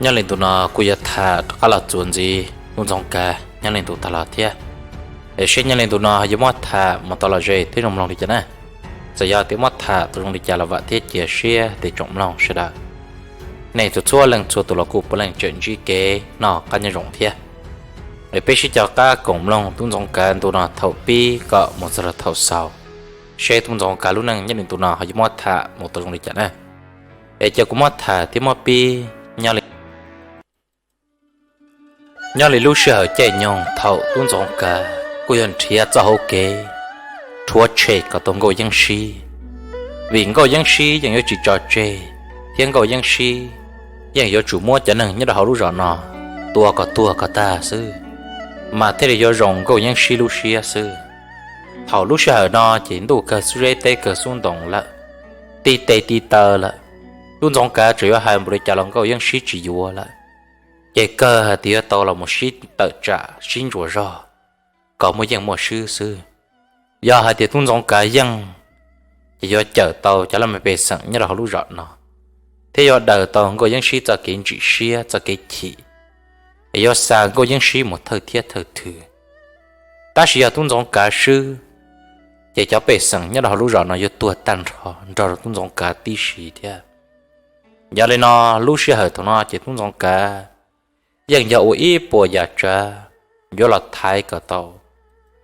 Nyob li ntu no kuj yuav tham rov qab los txuas ntxiv tub ntxoov kav nyob li ntu tag los thiab. Es seb nyob li ntu no yuav muab tham mus tau los ze thiab zoo mloog li cas na. Txawm yog tias muab tham tau zoo li cas los vam thiab cia siab tias tsoom mloog sawv daws, nej txhua txhua leej txhua tus los kuj puav leej tseem ntsib kev noj qab nyob zoo thiab. Es peb sib cog qab koom mloog tub ntxoov kav ntu no thaum pib kom mus txog rau thaum xaus, seb tub ntxoov kav lub neej nyob li ntu no ho yuav muab tham mus tau zoo li cas na. Es cia kuv muab tham thiab muab pib nyob li nyob li lub sij hawm caij nyoog thaum tub ntxoov kav kuj yog nrhiav txoj hauv kev rhuav tshem kom tau nkauj yeeb sib, vim nkauj yeeb sib yeej yuav tsis tso tseg, thiab nkauj yeeb sib yeej yuav tsum muab cov neeg nyob rau hauv lub zos no tua kom tuag kom tag xwb, mas thiaj li yuav zoo nkauj yeeb sib lub siab xwb. Thaum lub sij hawm no ces ntuj kawg xub zeb teb kawg xub ntoo lawm, tib teb tib taw lawm, tub ntxoov kav tseem yuav hais npaum li cas los nkauj yeeb sib tsis yuav lawm. Ces kawg hais tias yuav tau los mus sib tawm tsam sib ntsuas zog kom muaj yeej muaj swb xwb. Yog hais tias tub ntxoov kav yeej, ces yuav cawm tau cov laj mej pej xeem nyob rau hauv lub zos no, thiab yuav daws tau nkauj yeeb sib txoj kev ntsim siab txoj kev chim, es yuav xa nkauj yeeb sib mus thawj thiab thawj thwm. Tab sis yog tub ntxoov kav swb, ces cov pej xeem nyob rau hauv lub zos no yuav tuag tag nrho nrog rau tub ntxoov kav tib si thiab. Yog li no, lub sij hawm thaum no ces tub ntxoov kav yeej yog ua ib puas yam tsav yuav los thaiv kom tau,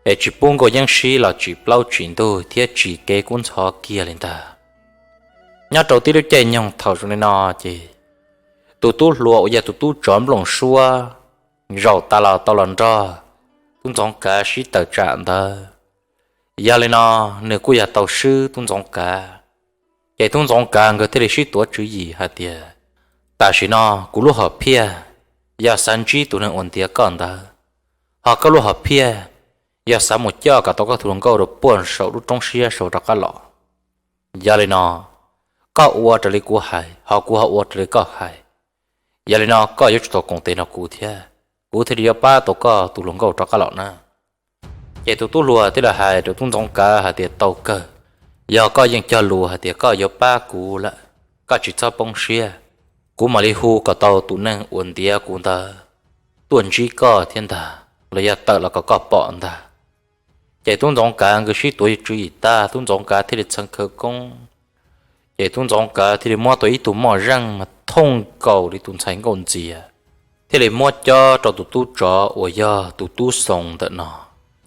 es tsis pub nkauj yeeb sib los tsim plaub tsim ntug thiab tsim kev kub ntxhov kiag li ntag. Nyob rau tib lub caij nyoog thaum zoo li no, ces tus tub hluas uas yog tus tub tsov nplooj suab zaum tas los tau los nrog tub ntxoov kav sib tawm tsam ntawd. Yog li no, nws kuj yog tau swb tub ntxoov kav. Ces tub ntxoov kav nkawd thiaj li sib tuav tswv yim hais tias, tam sim no kuv lub hom phiaj yog xav ntsib tus neeg uas ntiav koj ntawd, ho koj lub hom phiaj yog xav mus coj kom tau koj tus hluas nkauj rau puag saum lub roob siab saud rov qab los. Yog li no, koj ua raws li kuv hais, ho kuv ho ua raws li koj hais. Yog li no koj yuav tsum tau koom tes nrog kuv thiab, kuv thiaj li yuav pab tau koj tus hluas nkauj rov qab los na. Ces tus tub hluas thiaj li hais rau tub ntxoov kav hais tias, tau kawg, yog koj yeej cog lus hais tias koj yuav pab kuv lawm, koj tsis txhob poob siab, kuv mam li hu kom tau tus neeg uas ntiav kuv ntawd tuaj ntsib koj thiab ntag, los yog tawm los kom koj pom ntag. Ces tub ntxoov kav nkawd sib tuav tswv yim tag, tub ntxoov kav thiaj li txheev khawv koob. Ces tub ntxoov kav thiaj li muab tau ib tug moj zeej mas thooj nkaus li tus ntxhais nkauj ntxias, thiaj li muab cob rau tus tub tsov uas yog tus tub Xoo ntawm no.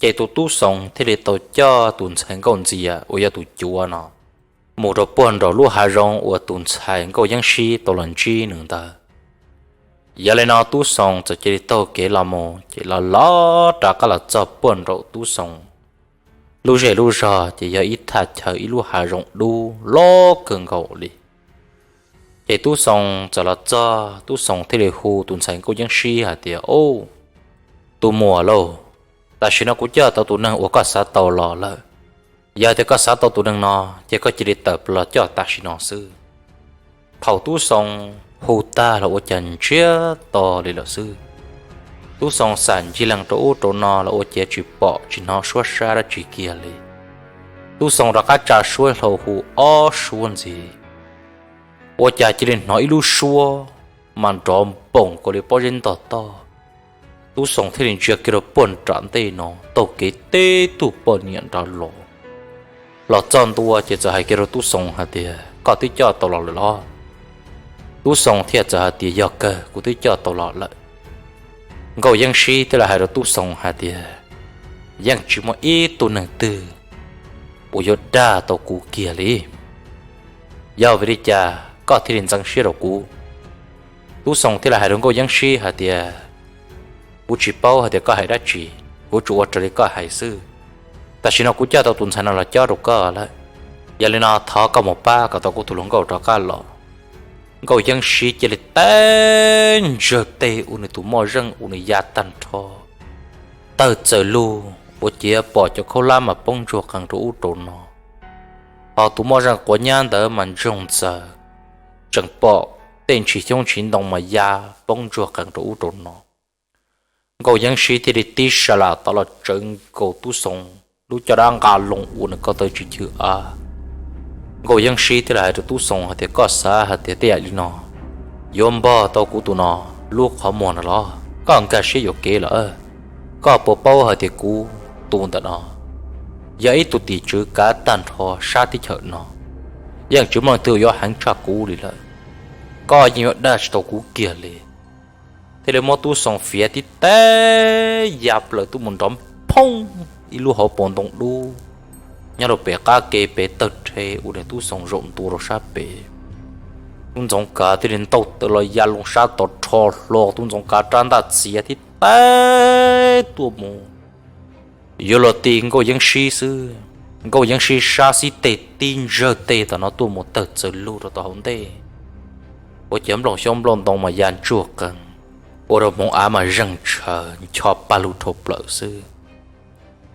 Ces tus tub Xoo thiaj li tau coj tus ntxhais nkauj ntxias uas yog tus cuav no mus rau puag nraum lub hav zoov uas tus ntxhais nkauj yeeb sib tau los ntsib nws ntawd. Yog li no tub Xoo txawm cia li taug kev los mus, ces los los rov qab los txog puag nraum tub Xoo lub zej lub zog, ces yog ib thaj chaw ib lub hav zoov dub loj kawg nkaus li. Ces tub Xoo txawm los txog, tub Xoo thiaj li hu tus ntxhais nkauj yeeb sib hais tias, o, tus muam lauj, tam sim no kuv coj tau tus neeg uas koj xav tau los lawm. Yog tias koj xav tau tus neeg no, ces koj cia li tawm los coj tam sim no xwb. Thaum tub Xoo hu tag los ua cas ntsiag to li lawm xwb. Tub Xoo xam ncig leej rau ub rau no los ua cas tsis pom tsis hnov suab sab dab tsi kiag li. Tub Xoo rov qab tsa suab hlau hu ob suab ntxiv, ua cas cia li hnov ib lub suab mas nrov npoos kaus li pob zeb ntog toj. Tub Xoo thiaj li ntsia kiag rau puag nram ntej no taug kev teb tug poj niam nrad los. Los txog ntua ces txawm hais kiag rau tub Xoo hais tias, koj twb coj tau los lawm los? Tub Xoo thiaj txawm hais tias, yog kawg, kuv twb coj tau los lawm. Nkauj yeeb sib thiaj li hais rau tub Xoo hais tias, yeej tsis muaj ib tug neeg twg uas yuav dag tau kuv kiag li. Yog vim li cas koj thiaj li ntxeev siab rau kuv? Tub Xoo thiaj li hais rau nkauj yeeb sib hais tias, kuv tsis paub hais tias koj hais dab tsi, kuv tsuas ua raws li koj hais xwb. Tam sim no kuv coj tau tus ntxhais no los cob rau koj lawm, yog li no thov koj mus pab kom tau kuv tus hluas nkauj rov qab los. Nkauj yeeb sib cia li teb ntsawg tes ua nws tus moj zeej ua nws ya tag nrho. Tawg txawm lug ua ciav pom cov khaub hlab mas poob ntsuag qees rau ub rau no, ho tus moj zeej quav nyab ntawd mas ntsoog ntxaws, tseem pom tej ntshis xyoob ntshis ntoo mas ya poob ntsuag qees rau ub rau no. Nkauj yeeb sib thiaj li tib sa las tod los tsawv nkaus tub Xoo lub caj dab nqa loo ua nws ko taw tsis chwv av. Nkauj yeeb sib thiaj li hais rau tub Xoo hais tias, koj xav hais tias tej yam li no Yuav npog tau kuv tus no lub qhov muag no los? Koj nkag siab yuam kev lawm. Koj puas paub hais tias kuv tus ntawm no yog ib tug tim tswv kav tag nrho sab teb chaws no, yeej tsis muaj leej twg yuav heev tshaj kuv li lawm. Koj yeej yuav dag tsis tau kuv kiag li. Thiaj li muab Tub Xoo Fiav tib teb ya plaws tuaj mus nrov nphoob ib lub hauv paus ntoo dub nyob rau pem qab kev pem tawg rhe ua rau Tub Xoo zaum ntua rau sab pem. Tub Ntxoov Kav thiaj li ntaug taw los ya loo sab tod rho hlo Tub Ntxoov Kav rab ntaj txiav tib teb tuaj mus. Yuav luag ti Nkauj Yeeb Sib xwb, Nkauj Yeeb Sib sab xib teg tib ntsawg teg tom no tuaj mus tawg txawg lug rau tom hauv ntej. Ua ciav nplooj xyoob nplooj ntoo mas ya ntsuag qees, ua rau hmoov av mas zeeg tshaws ncho paj lug dhau plaws xwb.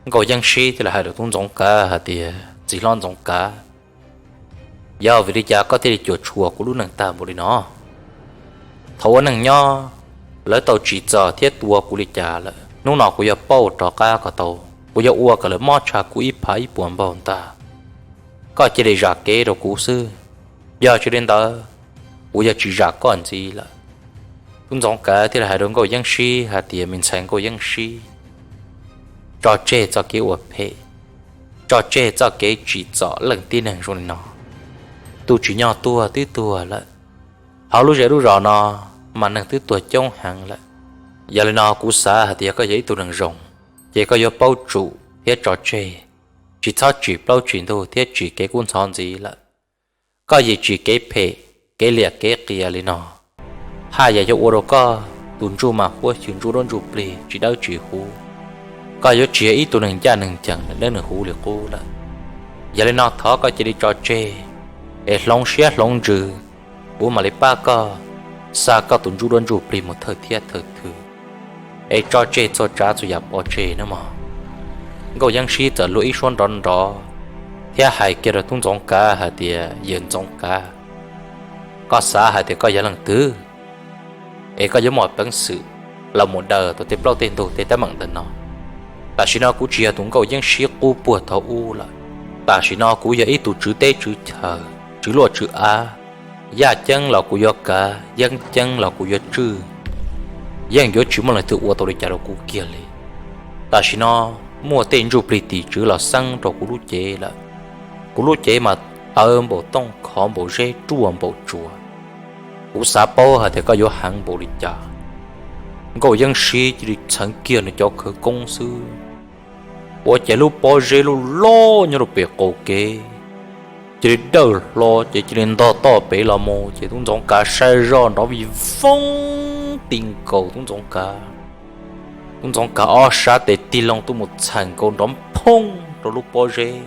Nkauj Yeeb Sib thiaj li hais rau Tub Ntxoov Kav hais tias, Txiv hlob Ntxoov Kav, yog vim li cas koj thiaj li cuam tshuam kuv lub neej tag npaum li no? Thaum ua neej nyob, lawv tau tsim txom thiab tua kuv li cas lawm, hnub no kuv yuav pauj rov qab kom tau, kuv yuav ua kom lawv mob tshaj kuv ib phav ib puas npaug ntag. Koj cia li zam kev rau kuv xwb, yog tsis li ntawd, kuv yuav tsis zam koj ntxiv lawm. Tub Ntxoov Kav thiaj li hais rau Nkauj Yeeb Sib hais tias, Me ntxhais Nkauj Yeeb Sib, tso tseg txoj kev ua phem, tso tseg txoj kev tsim txom leej tib neeg zoo li no. Tus tsis nyob tuag twb tuag lawm, hauv lub zej lub zos no mas neeg twb tuag coob heev lawm. Yog li no kuv xav hais tias koj yog ib tug neeg zoo, ces koj yuav paub tsum thiab tso tseg, tsis txhob tsim plaub tsim ntug thiab tsim kev kub ntxhov ntxiv lawm. Koj yeej tsim kev phem, kev liam kev qias li no, haj yam yuav ua rau koj tus ntsuj mas huab xyw ntsuj duab ntsuj plig tsis dawb tsis huv. Koj yuav tsis yog ib tug neeg ncaj neeg ncees dawb neeg huv li qub lawm. Yog li no thov koj cia li tso tseg, es hloov siab hloov ntsws, kuv mam li pab koj xa koj tus ntsuj duab ntsuj plig mus thawj thiab thawj thwm, es tso tseg txhua tsav txhua yam pov tseg nawb mog. Nkauj Yeeb Sib txawm luag ib suab nrov nrov thiab hais kiag rau Tub Ntxoov Kav hais tias, Yawm Ntxoov Kav, koj xav hais tias koj yog leej twg, es koj yuav muaj peev xwm los mus daws tau tej plaub tej ntug tej teeb meem ntawm no? Tam sim no kuv tsis yog tus Nkauj Yeeb Sib qub puag thaum ub lawm. Tam sim no kuv yog ib tug tswv teb tswv chaw, tswv luaj tswv av. Yaj ceeb los kuv yuav kav, yeeb ceeb los kuv yuav tswj, yeej yuav tsis muaj leej twg ua tau li cas rau kuv kiag li. Tam sim no muaj tej ntsuj plig tim tswv los xeeb rau kuv lub cev lawm. Kuv lub cev mas tawv npaum tooj khov npaum zeb ruaj npaum tsuas. Kuv xav paub hais tias koj yuav heev npaum li cas. Nkauj Yeeb Sib cia li txheev kiag nws cov khawv koob xwb, ua ces lub pob zeb loj loj nyob rau pem qaum kev cia li dawj hlo ces cia li ntog toj pem los mus ces Tub Ntxoov Kav saib zoj nrov vij voob ti nkaus Tub Ntxoov Kav. Tub Ntxoov Kav ob sab tes tig loo tuaj mus txheem nkaus nrov nphoob rau lub pob zeb,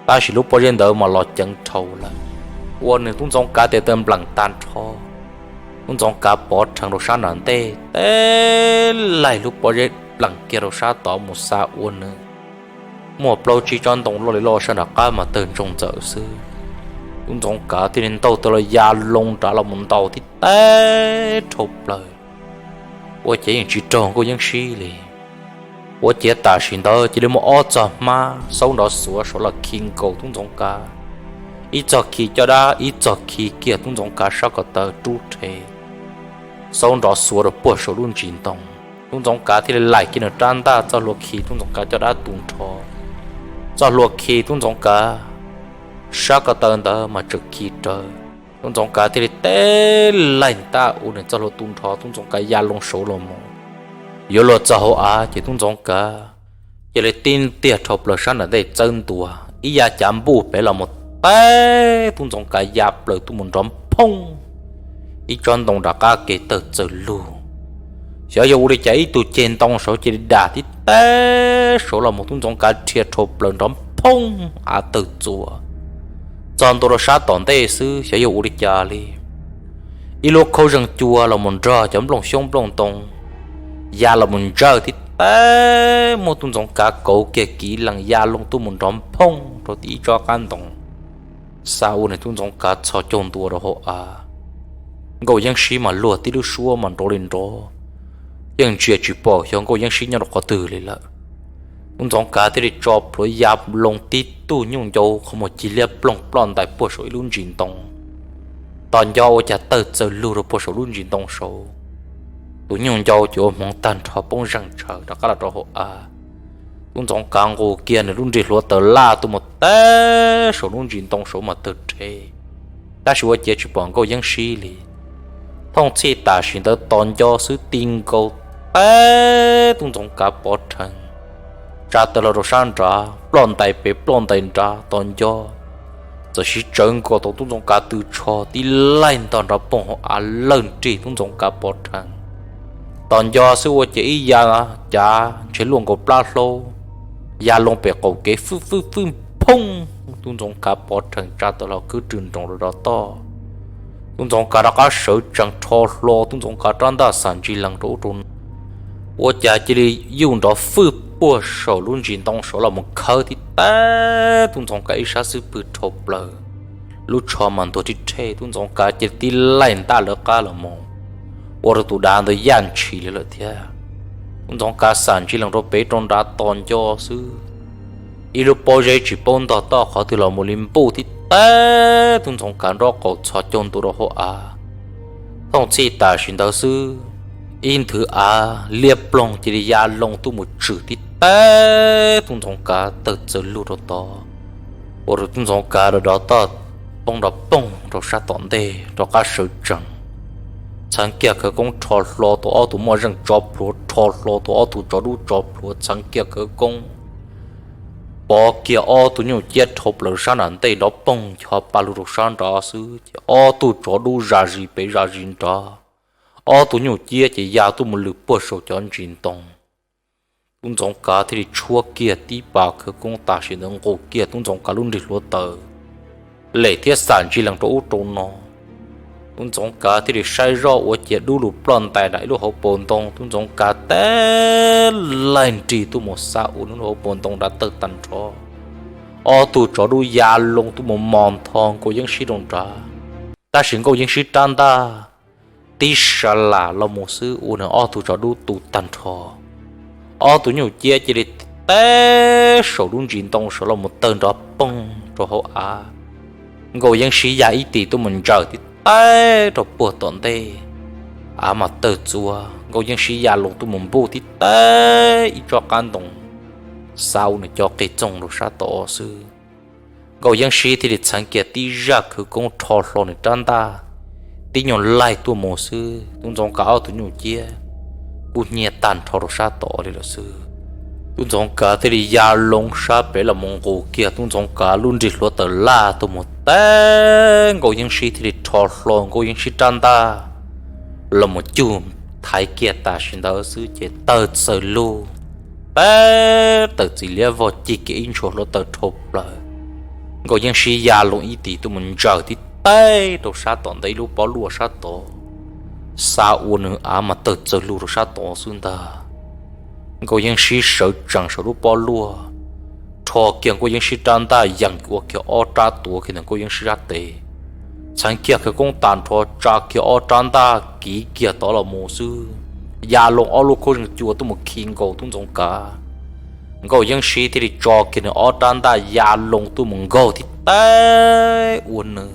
tab sis lub pob zeb ntawd mas los ceev dhau lawm, ua nws Tub Ntxoov Kav tes taw npleem tag nrho. Tub Ntxoov Kav pov rheev rau sab nram ntej, teb laig lub pob zeb plees kiag rau sab tod mus xa ua nws muaj plaub tsib tsob ntoo loj li loj sab nram qab mas tawg ntsoog ntxawm xwb. Tub Ntxoov Kav thiaj li ntaug taw los ya loo nrad los mus ntaus tib teb dhau plaws, ua ces yeej tsis raug Nkauj Yeeb Sib li. Ua ciav tam sim ntawd cia li muaj ob txog hmab xaub nrov xuav saud los khi nkaus Tub Ntxoov Kav, ib txog khi caj dab, ib txog khi kiag Tub Ntxoov Kav sab ko taw rub rhe, xaub nrov xuav rau puag saum lub ntsis ntoo. Tub Ntxoov Kav thiaj li laim kiag nws rab ntaj txoj hlua khi Tub Ntxoov Kav caj dab tu nrho. Txoj hlua khi Tub Ntxoov Kav sab ko taw ntawd mas tseem khi rawv. Tub Ntxoov Kav thiaj li teb laig ntaj ua nws txoj hlua tu nrho, Tub Ntxoov Kav ya loo saud los mus. Yuav luag txog hauv av ces Tub Ntxoov Kav cia li tib ntiag dhau plaws sab nram ntej txawb ntua, ib yav cav npuj pem los mus teb Tub Ntxoov Kav ya plaws tuaj mus nrov nphoob ib tsob ntoo nram qab ke tawg txawg lug. Xyov yog ua li cas ib tug ceg ntoo saud cia li dam tib teb saud los mus Tub Ntxoov Kav rhia dhau plaws nrov nphoob av tawg txuas. Txog ntua rau sab tom ntej xwb xyov yog ua li cas li, ib lub khaub zeeg cua los mus nrog cov nplooj xyoob nplooj ntoo ya los mus ntsawj tib teb muab Tub Ntxoov Kav kauv kiag kiv lees ya loo tuaj mus nrov nphoob rau tim ib tsob qab ntoo, xa ua nws Tub Ntxoov Kav txhos caug ntua rau hauv av. Nkauj Yeeb Sib mas luag tib lub suab mas nrov li nrov, yeej ntsia tsis pom xyov Nkauj Yeeb Sib nyob rau qhov twg li lawm. Tub Ntxoov Kav thiaj li tso plhuav ya loo tib tug nyuj ncau qhov muag cig liab ploog ploj ntais puag saum ib lub ntsis ntoo. Tos nco ua cas tawg txawg lug rau puag saum lub ntsis ntoo saud. Tus nyuj ncau ces ua hmoov tag nrho poob zeeg tshaws rov qab los rau hauv av. Tub Ntxoov Kav nqus kiag nws lub nrig hluav taws laj tuaj mus teb saum lub ntsis ntoo saud mas tawg rhe, tab sis ua ciav tsis pom Nkauj Yeeb Sib li. Thooj txhij tam sim ntawd tos nco xwb ti nkaus teb Tub Ntxoov Kav pov rhees, tsa tawm los rau sab nrad, ploj ntais pem ploj ntais nrad tos nco. Txawm siv tsawv nkaus tau Tub Ntxoov Kav tw tsho tib laig ntog nrov poog hauv av lawg nrig Tub Ntxoov Kav pov rhees. Tos nco xwb ua ciav ib ya cav ntshe luaj nkaus plab hlaub, ya loo pem qaum kev fwj fwj fwj phoob, Tub Ntxoov Kav pov rhees tsa tawm los kwv rwg nroos rau rov toj. Tub Ntxoov Kav rov qab sawv tsees rho hlo Tub Ntxoov Kav rab ntaj xam ntsis lees rau ub rau no, ua cas cia li yuj nrov fwj puag saum lub ntsis ntoo saud los mus khawb tib teb Tub Ntxoov Kav ib sab xub pwg rhau plaws. Lub tsho mas ntuag rhib rhej, Tub Ntxoov Kav cia li tib laig ntaj lawv qab los mus, ua rau tus dav ntawd yaj ntshis li lawm thiab. Tub Ntxoov Kav xam ntsis lees rau pem rau nrad tos nco xwb, ib lub pob zeb tsis paub ntog toj qhov twg los mus li npuj tib teb Tub Ntxoov Kav nraub qaum txhos caug ntua rau hauv av. Thooj txhij tam sim ntawd xwb, ib nthwv av liab ploog cia li ya loo tuaj mus tswm tib teb Tub Ntxoov Kav tawg txawg lug rau tod, ua rau Tub Ntxoov Kav rov toj poob nrov poog rau sab tom ntej rov qab sawv tsees. Txheev kiag khawv koob rho hlo tau ob tug moj zeej tso plhuav, rho hlo tau ob tug tsov dub tso plhuav, txheev kiag khawv koob pov kiag ob tug nyuj ciab rhau plaws sab nram ntej nrov poog ncho pa lug rau sab nrad xwb ces ob tug tsov dub zam zis pem zam zis nrad, ob tug nyuj ciab ces ya tuaj mus lwm puag saum cov ntsis ntoo. Tub Ntxoov Kav thiaj li tshuab kiag tib pas khawv koob tam sim ntawd nqus kiag Tub Ntxoov Kav lub nrig hluav taws lem thiab xam ntsis lees rau ub rau no. Tub Ntxoov Kav thiaj li saib zoj ua ciav dub lug ploj ntais nram ib lub hauv paus ntoo, Tub Ntxoov Kav tib laig nrig tuaj mus xa ua nws lub hauv paus ntoo nrad tawg tag nrho. Ob tug tsov dub ya loo tuaj mus mos ntho Nkauj Yeeb Sib rau nrad, tab sis Nkauj Yeeb Sib rab ntaj tib sa lam los mus xwb ua nws ob tug tsov dub tu tag nrho. Ob tug nyuj ciab cia li teb saum lub ntsis ntoo saud los mus tawg nrov poog rau hauv av. Nkauj Yeeb Sib ya ib tis tuaj mus ntsaws tib teb rau puag tom ntej, av mas tawg txuas, Nkauj Yeeb Sib ya loo tuaj mus npuj tib teb ib tsob qab ntoo, xa ua nws cov qig txoog rau sab tod xwb. Nkauj Yeeb Sib thiaj li txheev kiag tib zaj khawv koob rho hlo nws rab ntaj, tib nyuag laig tuaj mus xwb Tub Ntxoov Kav ob tug nyuj ciab kuj nyiag tag nrho rau sab tod li lawm xwb. Tub Ntxoov Kav thiaj li ya loo sab pem los mus nqus kiag Tub Ntxoov Kav lub nrig hluav taws laj tuaj mus teb, Nkauj Yeeb Sib thiaj li rho hlo Nkauj Yeeb Sib rab ntaj los mus cug thaiv kiag tam sim ntawd xwb ces tawg txawg lug, teb tawm txiv liab vog cig kiag ib ntshua hluav taws rhau plaws. Nkauj Yeeb Sib ya loo ib tis tuaj mus ntsaws tib teb rau sab tom ntej ib lub pob luaj sab tod, xa ua nws av mas tawg txawg lug rau sab tod xwb ntag. Nkauj Yeeb Sib sawv tsees saum lub pob luaj, rho kiag Nkauj Yeeb Sib rab ntaj yees ua kiag ob rab tuav kiag ntawm Nkauj Yeeb Sib sab tes, txheev kiag khawv koob tag nrho tsa kiag ob rab ntaj kiv kiag tod los mus xwb, ya loo ob lub khaub zeeg cua tuaj mus khi nkaus Tub Ntxoov Kav. Nkauj Yeeb Sib thiaj li tso kiag nws ob rab ntaj ya loo tuaj mus nkaug tib teb ua nws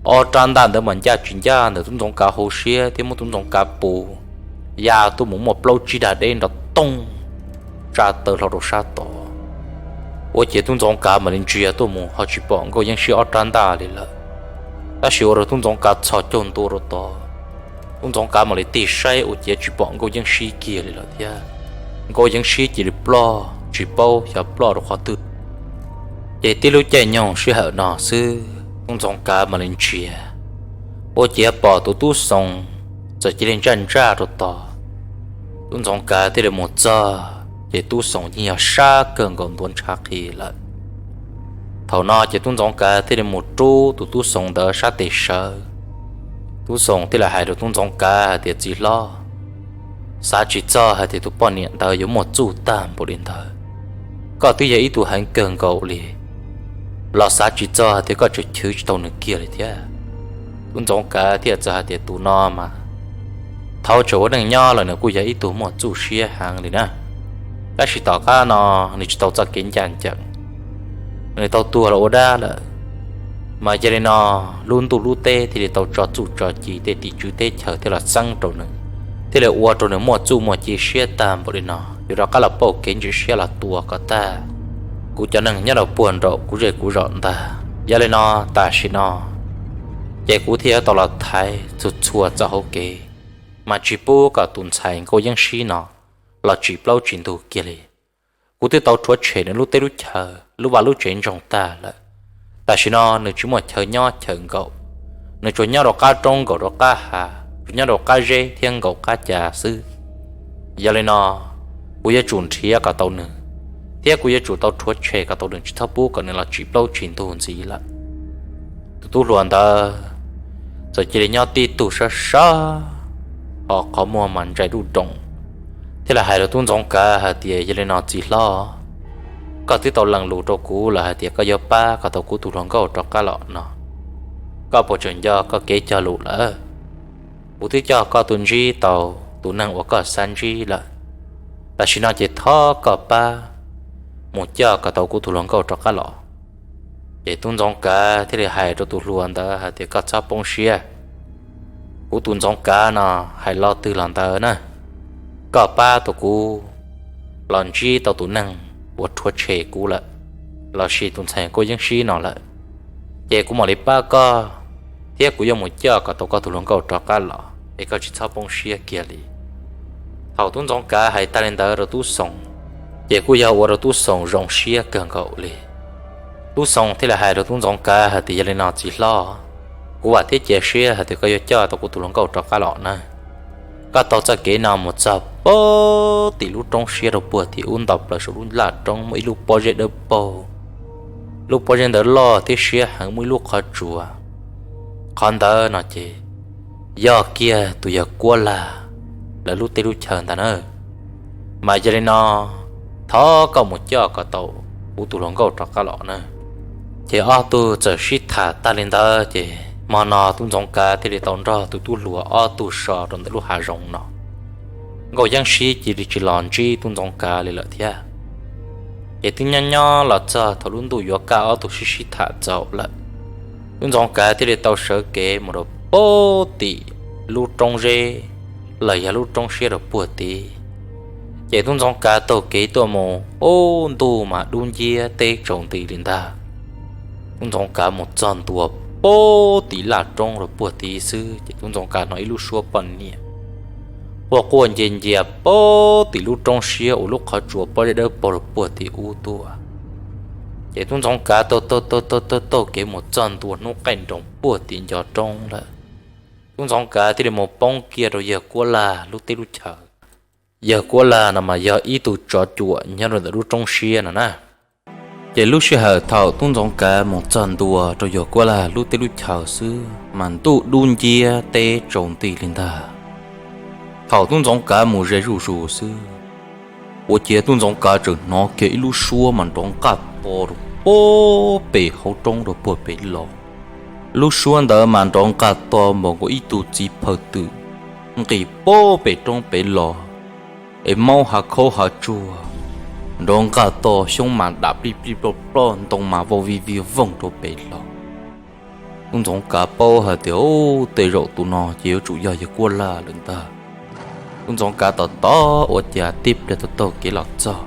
ob rab ntaj ntawd mas ncaj tsis ncaj ntawm Tub Ntxoov Kav hauv siab thiab muab Tub Ntxoov Kav pus ya tuaj mus muaj plaub tsib dag deb nrov toog tsa taw hlo rau sab tod. Ua ciav Tub Ntxoov Kav mam li ntsia tuaj mus ho tsis pom Nkauj Yeeb Sib ob rab ntaj li lawm, tab sis ua rau Tub Ntxoov Kav txhos caug ntua rau tod. Tub Ntxoov Kav mam li tig saib ua ciav tsis pom Nkauj Yeeb Sib kiag li lawm thiab. Nkauj Yeeb Sib cia li ploj tsis paub xyov ploj rau qhov twg. Ces tib lub caij nyoog sij hawm no xwb Tub Ntxoov Kav mam li ntsia, ua ciav pom tus tub Xoo txawm cia li ntsaj ntsaj rau tod. Tub Ntxoov Kav thiaj li mus txog ces tub Xoo yeej yog sab kawg nkaus ntuav ntshav qhi lawm. Thaum no ces Tub Ntxoov Kav thiaj li mus rub tus tub Xoo ntawd sab tes sawv. Tub Xoo thiaj li hais rau Tub Ntxoov Kav hais tias, Txiv hlob, xav tsis txog hais tias tus poj niam ntawd yuav muaj txuj tag npaum li ntawd. Koj twb yog ib tug heev kawg nkaus li, los xav tsis txog hais tias koj tseem chwv tsis tau nws kiag li thiab. Tub Ntxoov Kav thiaj txawm hais tias, Tus no mas thaum tseem ua neej nyob los nws kuj yog ib tug muaj txuj siab heev li na, tab sis tom qab no nws tsis tau txoj kev ncaj ncees, nws tau tuag los ua dab lawm. Mas yog li no, lub ntuj lub teb thiaj li tau tso txuj tso ci, tej tim tswv teb chaws thiaj los txeeb rau nws, thiaj li ua rau nws muaj txuj muaj ci siab tag npaum li no, yuav rov qab los pauj kev ntsim siab los tua kom tag kuv cov neeg nyob rau puag nraum kuv zej kuv zos ntag. Yog li no, tam sim no ces kuv thiaj yuav tau los thaiv txhua txhua txoj hauv kev, mas tsis pub kom tus ntxhais Nkauj Yeeb Sib no los tsim plaub tsim ntug kiag li. Kuv twb tau rhuav tshem nws lub teb lub chaw, lub vaj lub tsev ntsoog tag lawm. Tam sim no nws tsis muaj chaw nyob chaw nkaum, nws tsuas nyob rau qab roob nkaum rau qab hav, tsuas nyob rau qab zeb thiab nkaum qab ca xwb. Yog li no, kuv yuav tsum nrhiav kom tau nws, thiab kuv yuav tsum tau rhuav tshem kom tau nws, tsis txhob pub kom nws los tsim plaub tsim ntug ntxiv lawm. Tus tub hluas ntawd txawm cia li nyob tib tug sab sab, ho qhov muag mas ntsais duj doom, thiaj li hais rau tub Ntxoov Kav hais tias, Yog li no txiv hlob, koj twb tau lees lus rau kuv lawm hais tias koj yuav pab kom tau kuv tus hluas nkauj rov qab los no, koj puas tseem nco koj kev cog lus lawm? Kuv twb coj koj tuaj ntsib tau tus neeg uas koj xav ntsib lawm. Tam sim no ces thov koj pab mus coj kom tau kuv tus hluas nkauj rov qab los. Ces tub Ntxoov Kav thiaj li hais rau tus hluas ntawd hais tias, Koj txhob poob siab, kuv tus Ntxoov Kav no hais lo twg los ntawd na, koj pab tau kuv los ntsib tau tus neeg uas rhuav tshem kuv lawm, los sis tus ntxhais Nkauj Yeeb Sib no lawm, ces kuv mam li pab koj, thiab kuv yuav mus coj kom tau koj tus hluas nkauj rov qab los, es koj tsis txhob poob siab kiag li. Thaum tub Ntxoov Kav hais tag li ntawd rau tub Xoo, ces kuj yog ua rau tub Xoo zoo siab kawg nkaus li. Tub Xoo thiaj li hais rau tub Ntxoov Kav hais tias, Yog li no txiv hlob, kuv vam thiab cia siab hais tias koj yuav coj tau kuv tus hluas nkauj rov qab los na. Koj taug txoj kev no mus txog puag tim lub roob siab rau puag tim ub, nto plaws saum lub laj roob muaj ib lub pob zeb dawb paug. Lub pob zeb ntawd loj thiab siab heev, muaj ib lub qhov tsua. Qhov ntawd no ces yog kiag tus yawg Kuab Lag lawv lub teb lub chaw ntag na. Mas yog li no, thov koj mus coj kom tau kuv tus hluas nkauj rov qab los na. Ces ob tug txawm sib tham tag li ntawd ces hmo no tub Ntxoov Kav thiaj li tau nrog tus tub hluas ob tug so rau ntawm lub hav zoov no. Nkauj Yeeb Sib cia li tsis los ntsib tub Ntxoov Kav li lawm thiab. Ces twb nyob nyob los txog thaum lub ntuj yuav kaj, ob tug sib sib tham txaus lawm, tub Ntxoov Kav thiaj li tau sawv kev mus rau puag tim lub roob zeb los yog lub roob siab rau puag tid. Ces tub Ntxoov Kav taug kev tuaj mus, ub, ntuj mas dub nciab teb tsaus nti li ntag. Tub Ntxoov Kav mus txog ntua puag tim laj roob rau puag tid xwb ces tub Ntxoov Kav hnov ib lub suab poj niam quaj quaj ncia ncia puag tim lub roob siab uas lub qhov tsua pob zeb dawb paug rau puag tid ub tuaj. Ces tub Ntxoov Kav taug taug taug taug taug kev mus txog ntua hnub qaij nroos puag tim nco roob lawm. Tub Ntxoov Kav thiaj li mus poob kiag rau yawg Kuab Lag lub teb lub chaw. Yawg Kuab Lag no mas yog ib tug tsov cuam nyob rau ntawm lub roob siab no na. Ces lub sij hawm thaum tub Ntxoov Kav mus txog ntua rau yawg Kuab Lag lub teb lub chaw xwb mas ntuj dub nciab teb tsaus nti li ntag. Thaum tub Ntxoov Kav mus ze zuj zus xwb, ua ciav tub Ntxoov Kav tseem hnov kiag ib lub suab mas nrov nqaj to rau puag pem hauv roob rau puag pem los. Lub suab ntawd mas nrov nqaj to npaum nkaus ib tug txiv phaw twm nqis puag pem roob pem los, es maub hav khaub hav tsuag nrov nqaj to, xyoob mas dam plij plij ploj ploj, ntoo mas vau vij vij voog rau pem los. Tub Ntxoov Kav paub hais tias, Ub, tej zaum tus no ces yuav tsum yog yawg Kuab Lag lawm ntag. Tub Ntxoov Kav tos tos ua ciav tib pliag taug taug kev los txog,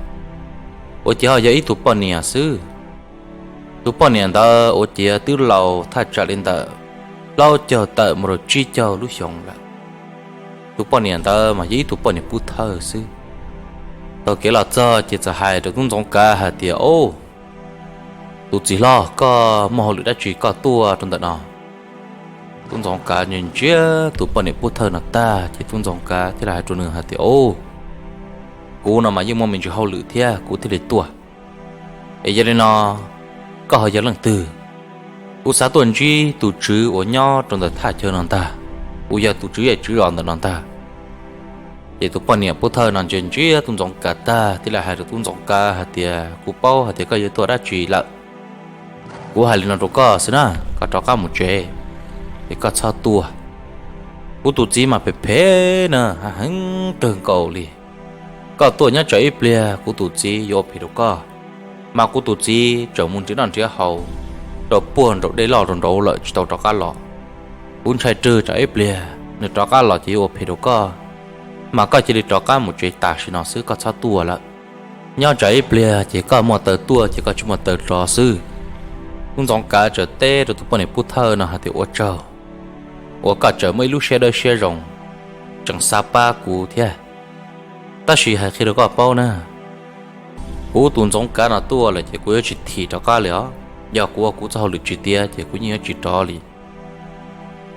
ua ciav ho yog ib tug poj niam xwb. Tus poj niam ntawd ua ciav twb laus thaj tsam li ntawm plaub caug tawm mus rau tsib caug lub xyoos lawm. Tus poj niam ntawd mas yog ib tug poj niam pub thawj xwb. Taug kev los txog ces txawm hais rau tub Ntxoov Kav hais tias, Ub, tus txiv hlob, koj muaj hauj lwm dab tsi koj tuaj rau ntawm no? Tub Ntxoov Kav ntsia ntsia tus poj niam pub thawj no tag ces tub Ntxoov Kav thiaj li hais rau nws hais tias, Ub, kuv no mas yeej muaj me ntsis hauj lwm thiab kuv thiaj li tuaj. Es yog li no, koj ho yog leej twg? Kuv xav tuaj ntsib tus tswv uas nyob rau ntawm thaj chaw no ntag, uas yog tus tswv zej tswv zos ntawm no ntag. Ces tus poj niam pub thawj no ntsia ntsia tub Ntxoov Kav tag thiaj li hais rau tub Ntxoov Kav hais tias, Kuv paub hais tias koj yuav tuaj dab tsi lawm. Kuv hais li no rau koj xwb na, koj rov qab mus tsev, es koj txhob tuaj. Kuv tus txiv mas phem phem na, heev kawg nkaus li. Koj tuaj nyob tsam ib pliag kuv tus txiv yuav ua phem rau koj, mas kuv tus txiv tseem mus nrhiav noj nrhiav haus, rau puag nraum dej loj rau nraud lawm tsis tau rov qab los. Kuv ntshai rwg tsam ib pliag nws rov qab los ces yuav ua phem rau koj, mas koj cia li rov qab mus tsev tam sim no xwb, koj txhob tuaj lawm. Nyob tsam ib pliag ces koj muaj taw tuaj ces koj tsis muaj taw rov xwb. Tub Ntxoov Kav txawm teb rau tus poj niam Pub Thawj no hais tias, Ua tsaug uas koj tseem muaj ib lub siab dawb siab zoo, tseem xav pab kuv thiab. Tab sis hais qhia rau koj paub na, kuv tus Ntxoov Kav no tuaj lawm ces kuv yuav tsis thim rov qab li os. Yog kuv ua kuv txoj hauj lwm tsis tiav ces kuv yeej yuav tsis rov li.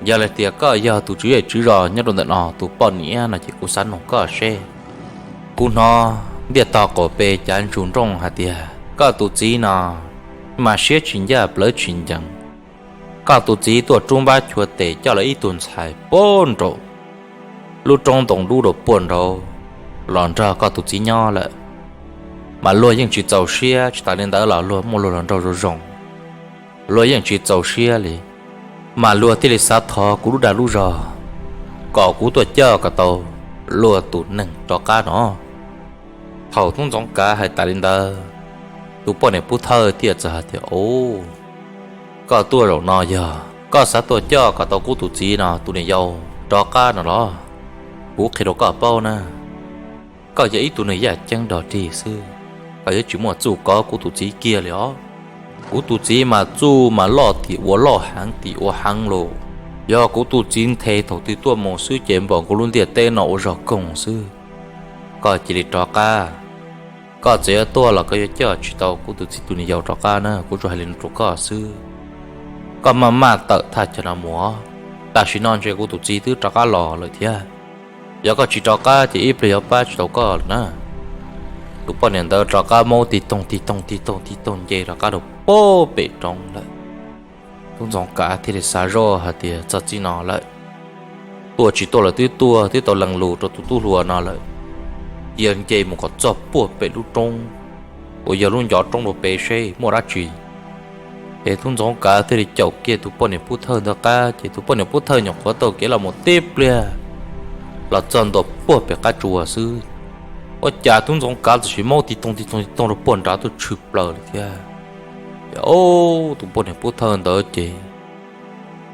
Yog li tias koj yog tus tswv zej tswv zos nyob rau ntawm no tus poj niam no ces kuv xav noog koj seb. Kuv hnov ntiaj tog qaum pes cav ntsug nrooj hais tias koj tus txiv no mas siab tsis ncaj plawv tsis ncees. Koj tus txiv tuaj rub npab chua tes coj lawv ib tug ntxhais puag nraum lub roob ntoo dub rau puag nraud los nrog koj tus txiv nyob lawm, mas luag yeej tsis txaus siab. Tsis tas li ntawd los luag muaj luag hluas nraug zoo zoo, luag yeej tsis txaus siab li, mas luag thiaj li xav thov kuv lub dag lub zog kom kuv tuaj coj kom tau luag tus neeg rov qab no. Thaum Tub Ntxoov Kav hais tas li ntawd, tus poj niam Pub Thawj thiaj txawm hais tias, Au, koj tuaj zaum no yog koj xav tuaj coj kom tau kuv tus txiv no tus niam yau rov qab no los? Kuv qhia rau koj paub na, koj yog ib tug neeg yaj ceeb dog dig xwb, koj yuav tsis muaj txuj kov kuv tus txiv kiag li os. Kuv tus txiv mas txuj mas loj tim ua loj heev tim ua heev los, yog kuv tus txiv nthe thaum twg tuaj mus xwb ces npaum nkaus lub ntiaj teb no ua zog koog xwb. Koj cia li rov qab. Koj txawm yuav tuaj los koj yuav coj tsis tau kuv tus txiv tus niam yau rov qab na, kuv tsuas hais li no rau koj xwb. Koj maj maj tawm thaj chaw no mus, tam sim no ntshe kuv tus txiv twb rov qab los lawm thiab. Yog koj tsis rov qab ces ib pliag yuav pab tsis tau koj lawm na. Tus poj niam ntawd rov qab maub tig toog tig toog tig toog tig toog nce rov qab rau puag pem roob lawm. Tub Ntxoov Kav thiaj li xav zoj hais tias, Txog txij no lawm, tuaj tsis tuaj los twb tuaj, twb tau lees lus rau tus tub hluas no lawm, cia nce mus kom txog puag pem lub roob uas yog lub ncov roob rau pem seb muaj dab tsi. Ces Tub Ntxoov Kav thiaj li caum kiag tus poj niam Pub Thawj ntawd qab, ces tus poj niam Pub Thawj nyuam qhuav taug kev los mus tib pliag los txog ntua puag pem qab tsua xwb, ua cas Tub Ntxoov Kav txawm sis maub tig toog tig toog tig toog rau puag nrad tuaj tshwm plaws lawm thiab. Ces, o, tus poj niam Pub Thawj ntawd ces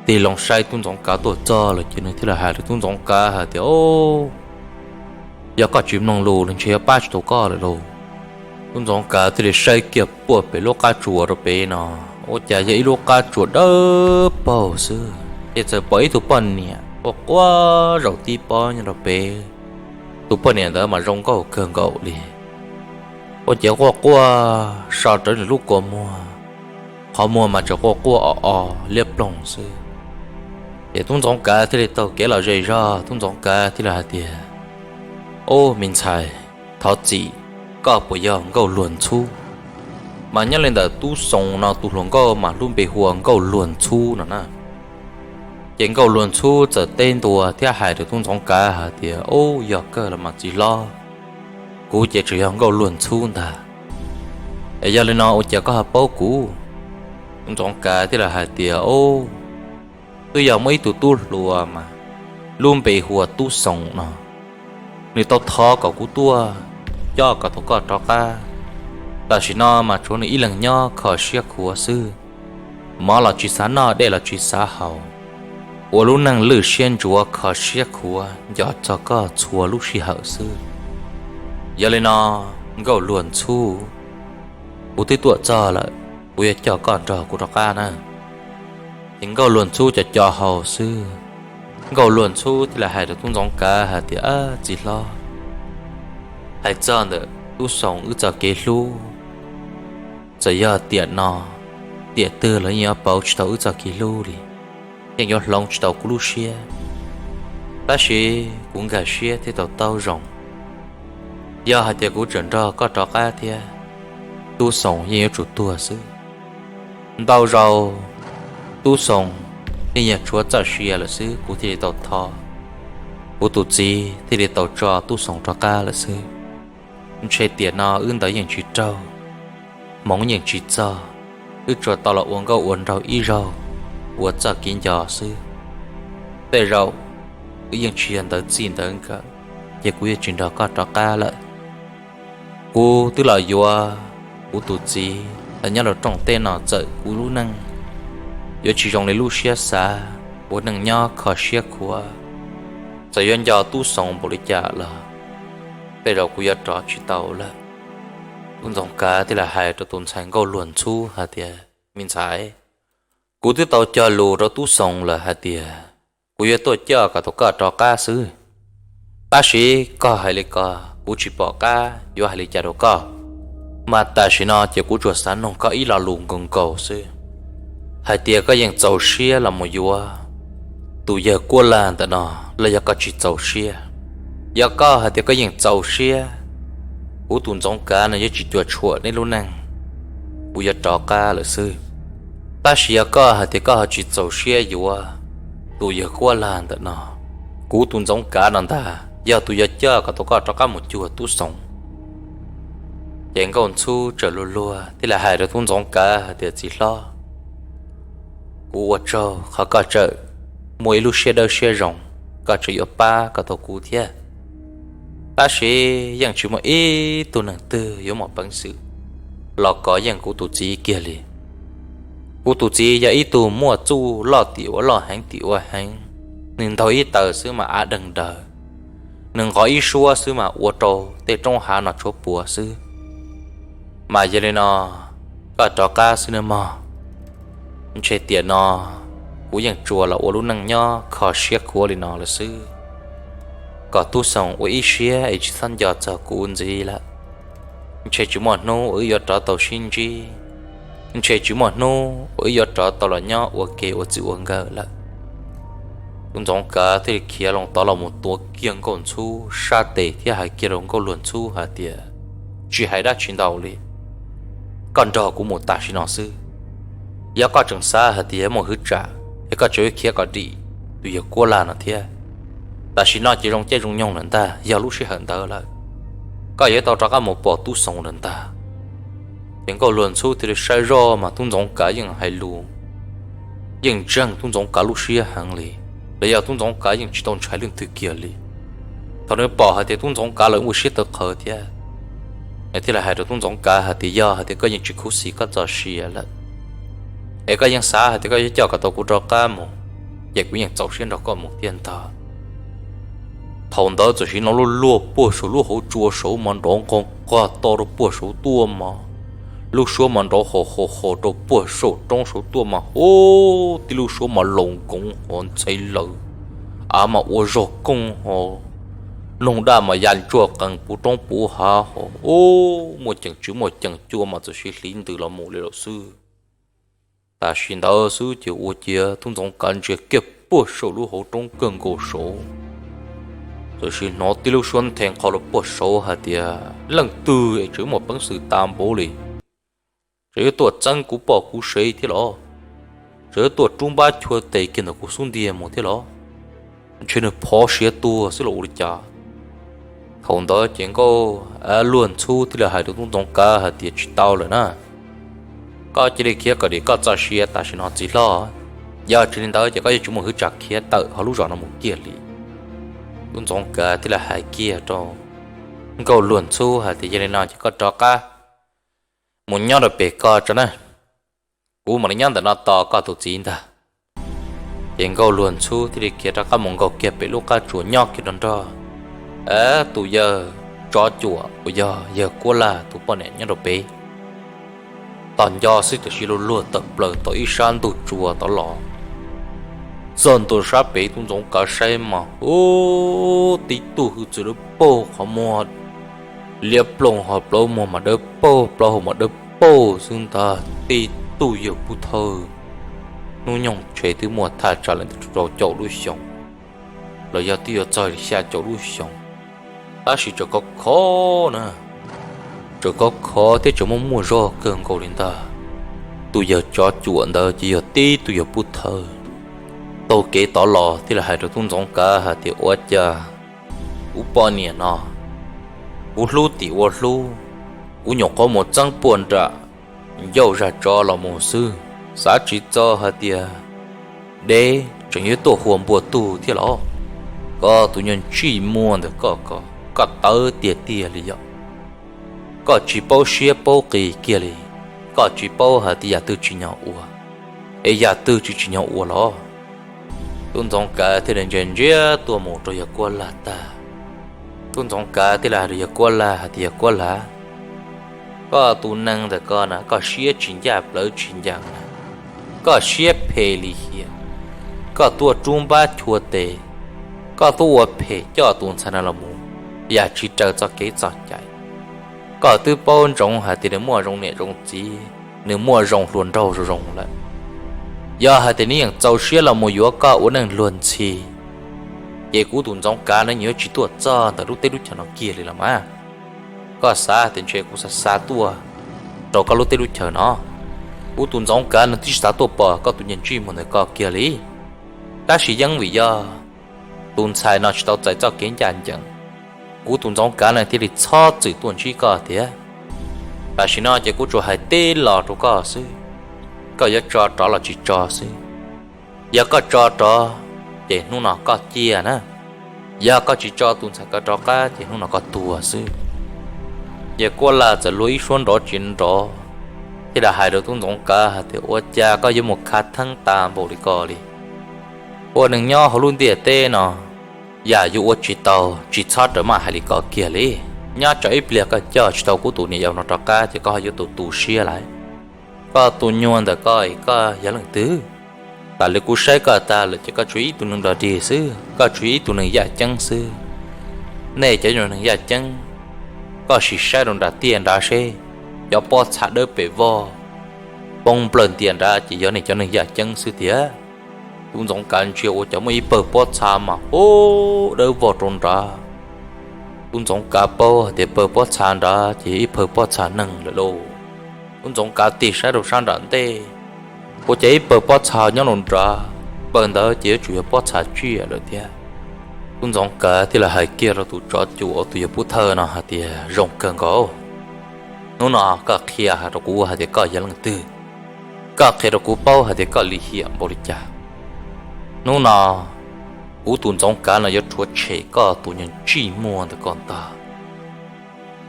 tig loo saib Tub Ntxoov Kav tuaj txog lawm ces nws thiaj li hais rau Tub Ntxoov Kav hais tias, O, yog koj tsis mloog lus los ntshe yuav pab tsis tau koj lawm lauj. Tub Ntxoov Kav thiaj li saib kiag puag pem lub qab tsua rau pem no, ua cas yog ib lub qab tsua dawb paug xwb, ces txawm pom ib tug poj niam quaj quaj zaum tib pob nyob rau pem. Tus poj niam ntawd mas zoo nkauj kawg nkaus li, ua ciav quaj quaj so rawv nws lub kua muag, qhov muag mas tseem quaj quaj o o liab ploog xwb. Ces Tub Ntxoov Kav thiaj li taug kev los ze zog, Tub Ntxoov Kav thiaj li hais tias, Ub, me ntxhais, thov txim, koj puas yog Nkauj Luag Ntxhub? Mas nyob li ntawm Tub Xoo no tus hluas nkauj mas lub npe hu ua Nkauj Luag Ntxhub no na. Ces Nkauj Luag Ntxhub txawm teb ntua thiab hais rau Tub Ntxoov Kav hais tias, Ub, yog kawg los mas txiv hlob, kuv ces tseem yog Nkauj Luag Ntxhub ntag. Es yog li no ua cas koj ho paub kuv? Tub Ntxoov Kav thiaj li hais tias, Ub, twb yog muaj ib tug tub hluas mas lub npe hu ua Tub Xoo no, nws tau thov kom kuv tuaj coj kom tau koj rov qab. Tam sim no mas tshuav nws ib leeg nyob kho siab khuav xwb, mov los tsis xav noj, dej los tsis xav haus, ua lub neej lwj siab ntsuav kho siab khuav nco txog koj txhua lub sij hawm xwb. Yog li no, Nkauj Luag Ntxhub, kuv twb tuaj txog lawm, kuv yuav coj koj nrog kuv rov qab na. Ces Nkauj Luag Ntxhub co co hau xwb, Nkauj Luag Ntxhub thiaj li hais rau Tub Ntxoov Kav hais tias, Txiv hlob, hais txog ntawm Tub Xoo wb txoj kev hlub, txawm yog tiam no tiam twg los yeej yuav pauv tsis tau wb txoj kev hlub li, yeej yuav hloov tsis tau kuv lub siab. Tab sis kuv nkag siab thiab tau taub zoo, yog hais tias kuv tseem nrog koj rov qab thiab, Tub Xoo yeej yuav tsum tuag xwb. Ntau zaus Tub Xoo yeej yog tshuav txoj sia lawm xwb kuv thiaj li tau thov, kuv tus txiv thiaj li tau tso Tub Xoo rov qab lawm xwb. Ntshe tiam no wb ntawd yeej tsis raug, hmoov yeej tsis txog, wb tsuas tau los ua nkauj ua nraug ib zaug ua txoj kev nco xwb. Tej zaum wb yeej tsis yog ntawv txij ntawv nkawm, ces kuv yeej tsis nrog koj rov qab lawm. Kuv twb los yuav kuv tus txiv los nyob rau rooj teb no, txawm kuv lub neej yuav tsis zoo li lub siab xav, ua neej nyob kho siab khuav. Txawm yuav nco Tub Xoom npaum li cas los tej zaum kuv yuav rov tsis tau lawm. Tub Ntxoov Kav thiaj li hais rau tus ntxhais Nkauj Luag Ntxhub hais tias, Me ntxhais, kuv twb tau cog lus rau Tub Xoom lawm hais tias kuv yuav tuaj coj kom tau koj rov qab xwb. Tab sis koj hais li ko, kuv tsis pom qab yuav hais li cas rau koj. Mas tam sim no ces kuv tsuas xav noog koj ib lo lus nkaus nkaus xwb, hais tias koj yeej txaus siab los mus yuav tus yawg Kuab Lag ntawm no los yog koj tsis txaus siab. Yog koj hais tias koj yeej txaus siab, kuv tus Ntxoov Kav no yuav tsis cuam tshuam nej lub neej, kuv yuav rov qab lawm xwb. Tab sis yog koj hais tias koj ho tsis txaus siab yuav tus yawg Kuab Lag ntawm no, kuv tus Ntxoov Kav no ntag yog tus yuav coj kom tau koj rov qab mus cuag Tub Xoom. Ces Nkauj Ntxhub txawm luag luag thiaj li hais rau Tub Ntxoov Kav hais tias, Txiv hlob, kuv ua tsaug qhov koj txawm muaj ib lub siab dawb siab zoo, koj tseem yuav pab kom tau kuv thiab. Tab sis yeej tsis muaj ib tug neeg twg yuav muaj peev xwm los kov yeej kuv tus txiv kiag li. Kuv tus txiv yog ib tug muaj txuj loj tim ua loj heev tim ua heev, nws ntaug ib taws xwb mas av deeg daws, nws nqov ib suab xwb mas ua rau tej roob hav no tshuav puas xwb. Mas yog li no, koj rov qab xwb nawb mog. Ntshe tiam no kuv yeej tsuas los ua lub neej nyob kho siab khuav li no lawm xwb, kom Tub Xoom ua ib siab es tsis txhob nco txog kuv ntxiv lawm. Ntshe tsis muaj hnub uas wb yuav rov tau sib ntsib, ntshe tsis muaj hnub uas wb yuav rov tau los nyob ua ke ua txij ua nkawm lawm. Tub Ntxoov Kav thiaj li khiav loo tod los mus tuav kiag Nkauj Ntxhub sab tes thiab hais kiag rau Nkauj Luag Ntxhub hais tias, Tsis hais dab tsi ntau li, koj nrog kuv mus tam sim no xwb. Yog koj tseem xav hais tias muaj hwv tsam es koj tseem yuav khiav kom dim tus yawg Kuab Lag no thiab. Tam sim no ces zoo caij zoo nyoog lawm ntag, yog lub sij hawm ntawd lawm, koj yuav tau rov qab mus pom Tub Xoom lawm ntag. Ces Nkauj Luag Ntxhub thiaj li saib zoj mas Tub Ntxoov Kav yeej hais lus, yeej ntseeg Tub Ntxoov Kav lub siab heev li, los yog Tub Ntxoov Kav yeej tsis tau ntshai leej twg kiag li. Thaum nws pom hais tias Tub Ntxoov Kav los ua siab tawv qhawv thiab, nws thiaj li hais rau Tub Ntxoov Kav hais tias, Yog hais tias koj yeej tsis khuv xim koj txoj sia lawm, es koj yeej xav hais tias koj yuav coj kom tau kuv rov qab mus, ces kuv yeej txaus siab nrog koj mus thiab ntag. Thaum ntawd txawm sim no luag luag puag saum lub hauv tsua saud mas nrov nqog nqag to rau puag saud tuaj mas, lub suab mas nrov ho ho ho rau puag saum roob saud tuaj mas, ub, tib lub suab mas laus nkoov ho ntxhee lawm, av mas ua zog kooj ho, noog daj mas ya ntsuag qees puv roob puv hav ho, ub, muaj ceem tsis muaj ceem cua mas txawm sim hliv ntws los mus li lawm xwb. Tam sim ntawd xwb ces ua ciav Tub Ntxoov Kav ntsia kiag puag saum lub hauv roob kawg nkaus saud, txawm sim hnov tib lub suab nthe nqho rau puag saud hais tias, Leej twg es tseem muaj peev xwm tas npaum li? Tseem yuav tuaj txeeb kuv poj kuv sev thiab los? Tseem yuav tuaj rub npab chua tes kiag ntawm kuv xub ntiag mus thiab los? Ntshe nws phov siav tuag xwb los ua li cas? Thaum ntawd ces Nkauj Luag Ntxhub thiaj li hais rau Tub Ntxoov Kav hais tias, Tsis tau lawm na, koj cia li khiav kom dim koj txoj sia tam sim no txiv hlob. Yog tsis li ntawd ces koj yuav tsis muaj hwv tsam khiav tawm hauv lub zos no mus kiag li. Tub Ntxoov Kav thiaj li hais kiag rau Nkauj Luag Ntxhub hais tias, Yog li no ces koj rov qab mus nyob rau pem koj tso na, kuv mam li nyob ntawm no tos koj tus txiv ntag. Ces Nkauj Luag Ntxhub thiaj li khiav rov qab mus nkaug kiag pem lub qab tsuas nyob kiag nrog nrog tus yawg Tsov Cuam uas yog yawg Kuab Laj tus poj niam nyob rau pem. Tos nco xwb tam sim luag luag tawm plaws tau ib sab ntug tsua tod los. Txog ntua sab pem Tub Ntxoov Kav saib mas, ub, tib tug hwj txwv dawb paug qhov muag liab ploog ho plaub muag mas dawb paug plaub hau mas dawb paug xwb ntag. Tib tug yawg pub thawj, hnub nyoog ntshe twb muaj thaj tsam li rau caum lub xyoos los yog twb yuav txog xya caum lub xyoos, tab sis tseem khov khov na, tseem khov khov thiab tseem muaj muaj zog kawg nkaus li ntag. Tus yawg Tsov Cuam ntawd ces yog tib tug yawg pub thawj taug kev tod los thiaj li hais rau Tub Ntxoov Kav hais tias, Ua cas kuv poj niam no, kuv hlub tim ua hlub, kuv nyuam qhuav mus txeeb puag nram ncauj zaj tsov los mus xwb, xav tsis txog hais tias deb tseem yuav tuaj hua npua tug thiab los? Koj tus nyuag ntsij muag ntawm koj ko, koj tawv tiag tiag li yom. Koj tsis paub siab paub qis kiag li, koj tsis paub hais tias yam twg tsim nyog ua. es yam twg tsis tsim nyog ua los? Tub Ntxoov Kav thiaj li ntsia ntsia tuaj mus rau yawg Kuab Lag tag. Tub Ntxoov Kav thiaj li hais rau yawg Kuab Lag hais tias, Yawg Kuab Lag, koj tus neeg ntawm koj na, koj siab tsis ncaj plawv tsis ncees na, koj siab phem lim hiam, koj tuaj rub npab chua tes, koj tuaj ua phem coj tus ntxhais no los mus, yam tsis raws txoj kev txoj cai. Koj twb paub ntsoov hais tias nws muaj zoo niam zoo txiv, nws muaj zoo hluas nraug zoo zoo lawm. Yog hais tias nws yeej txaus siab los mus yuav koj ua neej luag ntxhi, ces kuv tus Ntxoov Kav no yuav tsis tuaj txog ntawm lub teb lub chaw no kiag li los mas. Koj xav tias ntshe kuv xav xa tuaj rau koj lub teb lub chaw no, kuv tus Ntxoov Kav no twb tsis xav tuaj pom koj tus niag ntsej muag ntawm koj kiag li. Tab sis yeej vim yog tus ntxhais no tsis tau txais txoj kev ncaj ncees, kuv tus Ntxoov Kav no thiaj li txhob txwm tuaj ntsib koj tiag. Tam sim no ces kuv tsuas hais tib lo rau koj xwb, koj yuav tso rov los tsis tso xwb. Yog koj tso rov, ces hnub no koj ciaj na. Yog koj tsis tso tus ntxhais ko rov qab ces hnub no koj tuag xwb. Yawg Kuab Lag txawm luag ib suab nrov tsis nrov, thiaj li hais rau tub Ntxoov Kav hais tias, Ua cas koj yuav mus khav theeb tas npaum li ko li? Ua neeg nyob hauv lub ntiaj teb no, yam yuav ua tsis tau tsis txhob rawm maj hais li ko kiag li. Nyob tsam ib pliag koj coj tsis tau kuv tus niam yau no rov qab ces koj ho yuav tu tu siab lawm. Koj tus nyuag ntawm koj, koj yog leej twg? Tam li kuv saib koj tag lawm ces koj tsuas ib tug neeg dog dig xwb, koj tsuas ib tug neeg yaj ceeb xwb. Nej cov neeg yaj ceeb, koj sim saib rau nram tiaj nrad seb, cov pob txha dawb pes vog poob nplawg ntiaj nrad ces yog nej cov neeg yaj ceeb xwb tiag. Tub Ntxoov Kav ntsia ua cas muaj ib pawg pob txha mas ub dawb vog rau nrad. Tub Ntxoov Kav paub hais tias pawg pob txha nrad ces yog ib pawg pob txha neeg lawm lauj. Tub Ntxoov Kav tig saib rau sab nram ntej, ua cas ib pawg pob txha nyob rau nrad, pawg ntawd ces yuav tsum yog pob txha tsiaj lawm thiab. Tub Ntxoov Kav thiaj li hais kiag rau tus tsov cuam uas tus yawg pub thawj no hais tias, Zoo kawg nkaus, hnub no koj qhia hais rau kuv hais tias koj yog leej twg, koj qhia rau kuv paub hais tias koj lim hiam npaum li cas. Hnub no kuv tus Ntxoov Kav no yuav rhuav tshem koj tus nyuag ntsej muag ntawm koj ntag.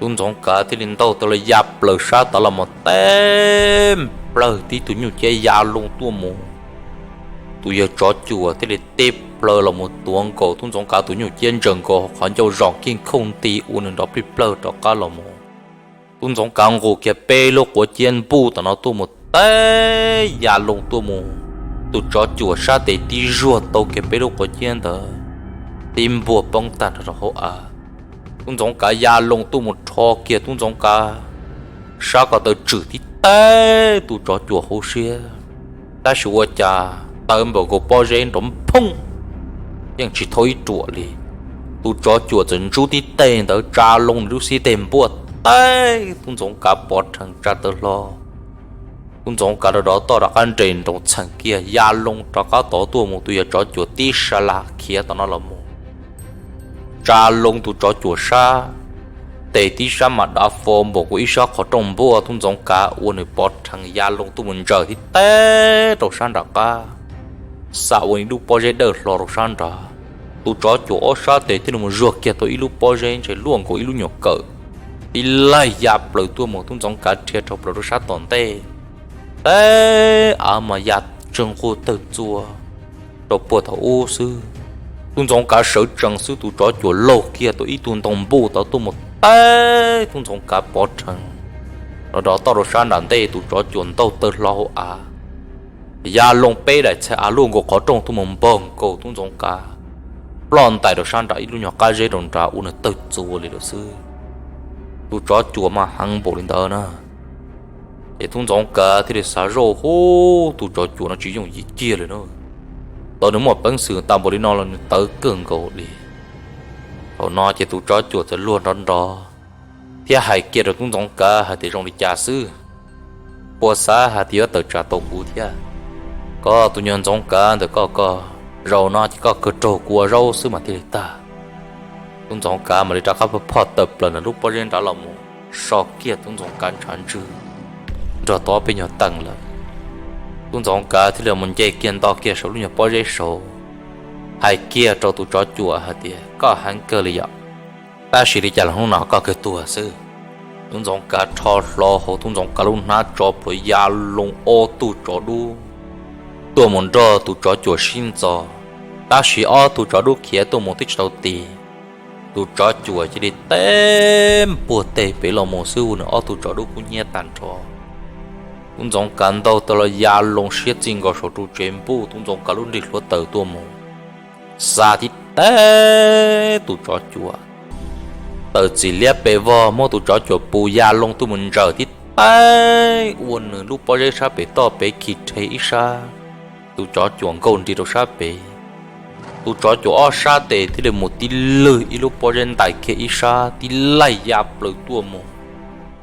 Tub Ntxoov Kav thiaj li ntaug tau los ya plaws sab tod los mus tib plawg tib tug nyuj ciab ya loo tuaj mus. Tus yawg tsov cuam thiaj li tib plawg los mus tuav nkaus tub Ntxoov Kav tus nyuj ciab ntsaws nkaus qhov ncauj zos kiag khooj nti ua nws nrov plij plawg rov qab los mus. Tub Ntxoov Kav nqus kiag peb lub quav ciab npuj tom no tuaj mus tib ya loo tuaj mus, tus tsov cuam sab tes tib zuag tau kiag peb lub quav ciab ntawd, tib npuag poob tag nrho rau hauv av. Tub Ntxoov Kav ya loo tuaj mus rho kiag tub Ntxoov Kav sab ko taw tswm tib teb tus tsov cuam hauv siab, tab sis ua cas tawv npaum nkaus pob zeb nrov phooj, yeej tsis thauj ib ruam li. Tus tsov cuam txawm ntsub tib teg ntawd tsa loo nws lub xib teg npuaj teb tub Ntxoov Kav pov rhees tsa tawv hlo. Tub Ntxoov Kav rov rov toj rov qab nres nroos txheem kiag ya loo rov qab tod tuaj mus, tus yawg tsov cuam tib sa las khiav tom no los mus tsa loo tus tsov cuam sab tes tib sab mas dav fo npaum nkaus ib sab qhov rooj npuaj tub Ntxoov Kav ua nws pov rhees ya loo tuaj mus ntsaws tib teb rau sab nram qab, xam ua ib lub pob zeb dawj hlo rau sab nrad. Tus tsov cuam ob sab tes thiaj li mus zuag kiag tau ib lub pob zeb ntshe luaj nkaus ib lub nyuam kawm, tib laig ya plaws tuaj mus tub Ntxoov Kav rhia rhau plaws rau sab tom ntej. Teb av mas ya tsw nqug tawg txua rau puag thaum ub xwb. Tub Ntxoov Kav sawv tsees xwb tus tsov cuam laug kiag tau ib tug ntoo npuj tod tuaj mus teb tub Ntxoov Kav pov rhees, rov rov toj rau sab nram ntej tus tsov cuam ntaug tawg hlo hauv av, ya loo peb daim txhais av luaj nkaus qhov rooj tuaj mus npog nkaus tub Ntxoov Kav, ploj ntais rau sab nram ib lub nyuag qab zeb rau nrad ua nws tawg txua li lawm xwb. Tus tsov cuam mas heev npaum li ntawd na, ces tub Ntxoov Kav thiaj li xav zoj hub tus tsov cuam no tsis yooj yim kiag li na. Tau nws muaj peev xwm tas npaum li no los nws tawv kawg nkaus li. Thaum no ces tus tsov cuam txawm luag nrov nrov thiab hais kiag rau tub Ntxoov Kav hais tias zoo li cas xwb, puas xav hais tias yuav tawm tsam tau kuv thiab? Koj tus nyuag Ntxoov Kav ntawm koj, koj zaum no ces koj kawg raug kuv ua zaub xwb mas thiaj li tag. Tub Ntxoov Kav mam li rov qab phoj tawm plaws ntawm lub pob zeb nrad los mus so kiag tub Ntxoov Kav ntshav ntswg nrog tau ob peb nyuag teem lawm. Tub Ntxoov Kav thiaj li mus nce kiag nto kiag saum lub nyuag pob zeb saud, hais kiag rau tus tsov cuam hais tias koj heev kawg li yom, tab sis li cas los hnub no koj kawg tuag xwb. Tub Ntxoov Kav rho hlo hauv tub Ntxoov Kav lub hnab tso plhuav ya loo ob tug tsov dub tuaj mus nrog tus tsov cuam sib ntxo, tab sis ob tug tsov dub khiav tuaj mus twb tsis tau ti. Tus tsov cuam cia li teb npuag teg pem los mus xwb, ua nws ob tug tsov dub kub hnyiab tag nrho. Tub Ntxoov Kav ntaug tau los ya loo siab txij nkaus saum ru tsev npuj tub Ntxoov Kav lub nrig hluav taws tuaj mus, xa tib teb tus tsov cuam tawm txim liab pes vog, muab tus tsov cuam pus ya loo tuaj mus ntsaws tib teb ua nws lub pob zeb sab pem toj pem khi rhe ib sab. Tus tsov cuam nkaug nrig rau sab pem, tus tsov cuam ob sab tes thiaj li mus tib lwg ib lub pob zeb ntais kiag ib sab tib laig ya plaws tuaj mus.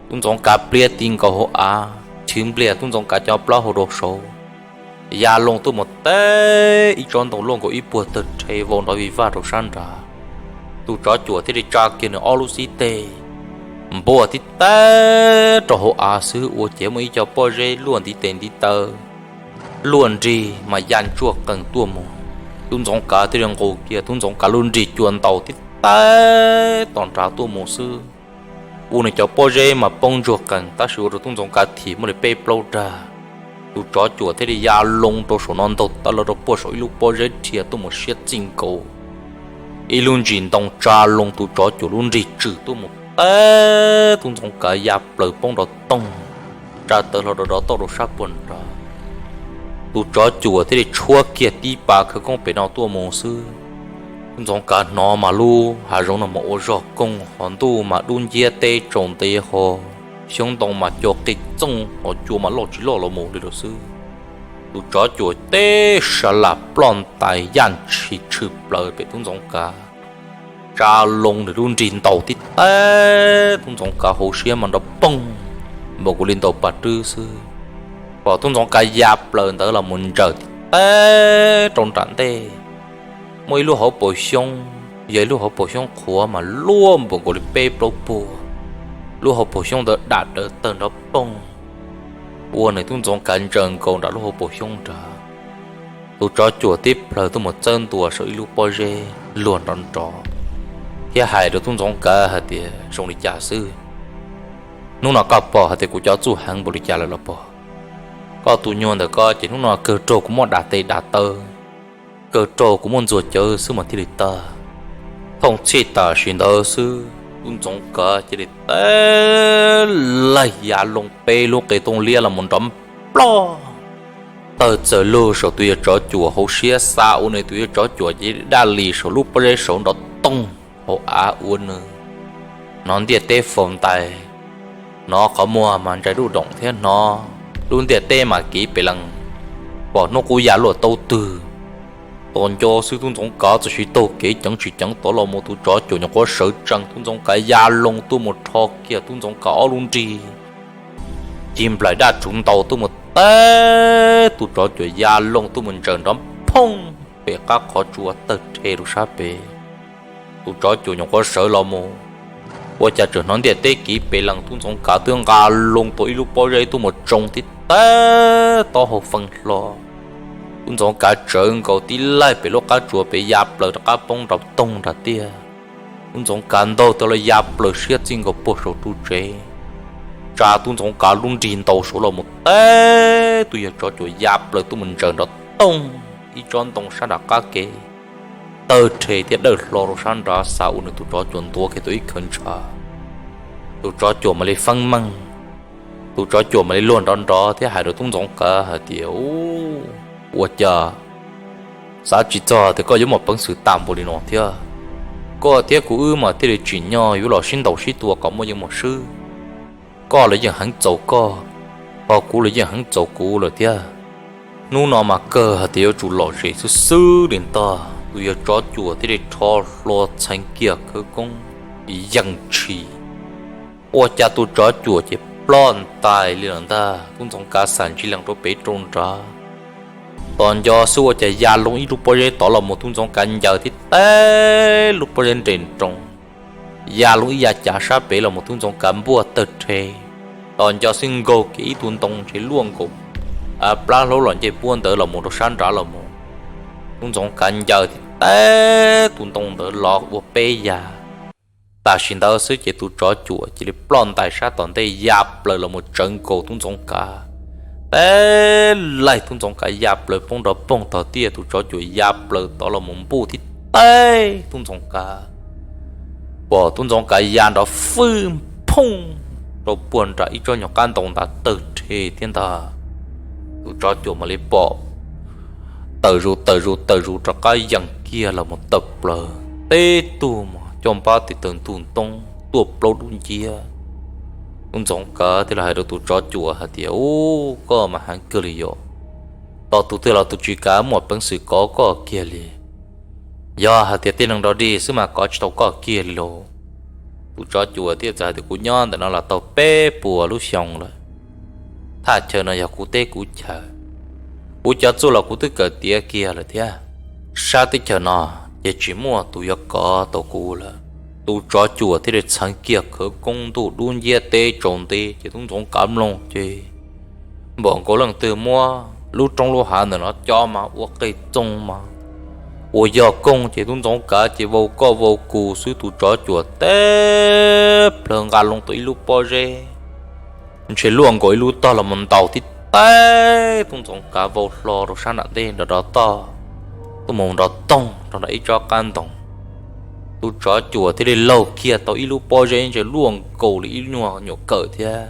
Tub Ntxoov Kav pliab ti nkaus hauv av, chwv npliag tub Ntxoov Kav cov plaub hau rau saud, ya loo tuaj mus teb ib tsob ntoo luaj nkaus ib puag tawg rhe vau nrov vij vaj rau sab nrad. Tus tsov cuam thiaj li tsa kiag nws ob lub xib teg npuaj tib teb rau hauv av xwb, ua ces muaj ib co pob zeb luaj ntiv tes ntiv taw, luaj nrig mas ya ntsuaj qees tuaj mus. Tub Ntxoov Kav thiaj li nqus kiag tub Ntxoov Kav lub nrig cua ntaus tib teb tom nrad tuaj mus xwb, ua nws cov pob zeb mas poob ntsuag qees, tab sis ua rau tub Ntxoov Kav thim muaj li peb plaub dag. Tus tsov cuam thiaj li ya loo rau saum no ntaug tawv los rau puag saum ib lub pob zeb rhia tuaj mus siab txij nkaus, ib lub ntsis ntoo tsa loo tus tsov cuam lub nrig tswm tuaj mus teb tub Ntxoov Kav ya plaws poob nrov toog, tsa tawv hlo rov rov toj rau sab puag nrad. Tus tsov cuam thiaj li tshuab kiag tib pas khawv koob pem no tuaj mus xwb. Tub Ntxoov Kav hnov mas lub hav zoov no mas ua zog koog, hos ntuj mas dub nciab teb tsaus nti, hos xyoob ntoo mas co qig txooj, hos cua mas loj tsis loj los mus li lawm xwb. Tus tsov cuam teb sa lam ploj ntais yaj ntshis tshwm plaws pem tub Ntxoov Kav, tsa loo nws lub nrig ntaus tib teb tub Ntxoov Kav hauv siab mas nrov poog npaum nkaus li ntaus pas rwb xwb. Pom tub Ntxoov Kav ya plaws ntawd los mus ntsaws tib teb rau nram ntej, muaj ib lub hauv paus xyoob, yog ib lub hauv paus xyoob qhuav mas luaj npaum nkaus li peb plaub puag. Lub hauv paus xyoob ntawd dam dawv tawg nrov poog, ua nws tub Ntxoov Kav ntsaws nkaus nram lub hauv paus xyoob nrad. Tus tsov cuam tib plhaws tuaj mus txawb ntua saum ib lub pob zeb luag nrov nrov, thiab hais rau tub Ntxoov Kav hais tias, Zoo li cas xwb? Hnub no koj pom hais tias kuv cov txuj heev npaum li cas lawm los pog? Koj tus nyuag ntawm koj ces hnub no kawg raug kuv muab dam tes dam taw, kawg raug kuv muab ntxuag cawv xwb mas thiaj li tag. Thooj txhij tam sim ntawd xwb tub Ntxoov Kav cia li teb laig ya loo peb lub qe tooj liab los mus nrov nploj tawg txawm lug saum tus yawg tsov cuam hauv siab, xa ua nws tus yawg tsov cuam ces daj li saum lub pob zeb saud nrov toog hauv av ua nws hnov ntiaj teb faus ntais, hnov qhov muag mas ntsais duj doom thiab hnov lub ntiaj teb mas kiv pes lees, pom hnub qub ya luaj tau twg. Tos nco xwb tub Ntxoov Kav txawm siv taug kev ceev tsis ceev tod los mus, tus tsov cuam nyuam qhuav sawv tsees, tub Ntxoov Kav ya loo tuaj mus rho kiag tub Ntxoov Kav ob lub nrig ci nplaim daj rhuv ntaus tuaj mus teb tus tsov cuam ya loo tuaj mus ntsaws nrov phooj pem qab qhov tsua tawg rhe rau sab pem. Tus tsov cuam nyuam qhuav sawv los mus, ua cas tseem hnov ntiaj teb kiv pes lees, tub Ntxoov Kav twb nqa loo tau ib lub pob zeb tuaj mus tsoo tib teb taub hau fee hlo. Tub Ntxoov Kav tsawv nkaus tib laig pem lub qab tsua pem ya plaws rov qab poob nrov toog nrad tiag. Tub Ntxoov Kav ntaug tau los ya plaws siab txij nkaus puag saum ru tsev, tsa tub Ntxoov Kav lub nrig ntaus saud los mus teb tus yawg tsov cuam ya plaws tuaj mus ntsaws nrov toog ib tsob ntoo sab nram qab kev, tawg rhe thiab dawj hlo rau sab nrad, xa ua nws tus tsov cuam ntuav kiag tau ib khawv ntshav. Tus tsov cuam mam li feeb meej, tus tsov cuam mam li luag nrov nrov thiab hais rau tub Ntxoov Kav hais tias, Ua cas xav tsis txog tias koj yuav muaj peev xwm tas npaum li no thiab. Koj thiab kuv wb mas thiaj li tsim nyog yuav los sib ntaus sib tua kom muaj yeej muaj swb. Koj los yeej heev txaus koj, ho kuv los yeej heev txaus kuv lawm thiab. Hnub no mas kawg hais tias yuav tsum lom zem xwb xwb li ntag. Tus yawg tsov cuam thiaj li rho hlua txheev kiag khawv koob yees tshis, ua cas tus tsov cuam ces ploj ntais li lawm ntag. Tub Ntxoov Kav xam ntsis lees rau pem rau nrad, tos nco xwb ua cas ya loo ib lub pob zeb tod los mus, tub Ntxoov Kav ncaws tib teb lub pob zeb nres nroos, ya loo ib yav cav sab pem los mus, tub Ntxoov Kav npuaj tawg rhe. Tos nco xwb nkaug kiag ib tug ntoo ntshe luaj nkaus plab hlaub los ncej puab ntawd los mus rau sab nrad los mus, tub Ntxoov Kav ncaws tib teb tus ntoo ntawd los ua peb yav. Tam sim ntawd xwb ces tus tsov cuam cia li ploj ntais sab tom ntej ya plaws los mus tsawv nkaus tub Ntxoov Kav, teb laij tub ntxoov kav ya plaws poob nrov poog tog tiaj, tus tsov cuam ya plaws tod los mus npuj tib teb tub ntxoov kav. Pom tub ntxoov kav ya nrov fwj phooj rau puag nram ib tsob nyuag qab ntoo nrad tawg rhe thiab ntag. Tus tsov cuam mam li pom tawm zus tawm zus tawm zus rov qab yees kiag los mus tawm plaws teb tug mas coj npab tes taw ntug ntoob tuaj plaub dub nciab. Tub ntxoov kav thiaj li hais rau tus tsov cuam hais tias, Ub, koj mas heev kawg li yom. Tos tus twg los tus tsis kav muaj peev xwm kov koj kiag li. Yog hais tias tib neeg dog dig xwb mas kov tsis tau koj kiag li lauj. Tus tsov cuam thiaj txawm hais tias, Kuv nyob ntawm no los tau peb puas lub xyoo lawm. Thaj chaw no yog kuv teb kuv chaw. Kuv cov txuj los kuv twb kawm tiav kiag lawm thiab. Sab teb chaws no ces tsis muaj tus yuav kov tau kuv lawm. Tus tsov cuam thiaj li txheev kiag khawv koob ntuj dub nciab teb tsaus nti ces tub ntxoov kav mloog ces npaum nkaus leej twg muab lub roob lub hav ntawm no cov mas ua qe txoo mas ua yog koog ces tub ntxoov kav ces vau koj vau kuv xwb, tus tsov cuam teb plhaw nqa loo tau ib lub pob zeb ntshe luaj nkaus ib lub tog los mus ntaus tib teb tub ntxoov kav vau hlo rau sab nram ntej nrov nrov toj tuaj mus nrov toog rau nram ib tsob qab ntoo. Tus tsov cuam thiaj li laug kiag tau ib lub pob zeb ntshe luaj nkaus li ib nyuag nyuam kawm thiab,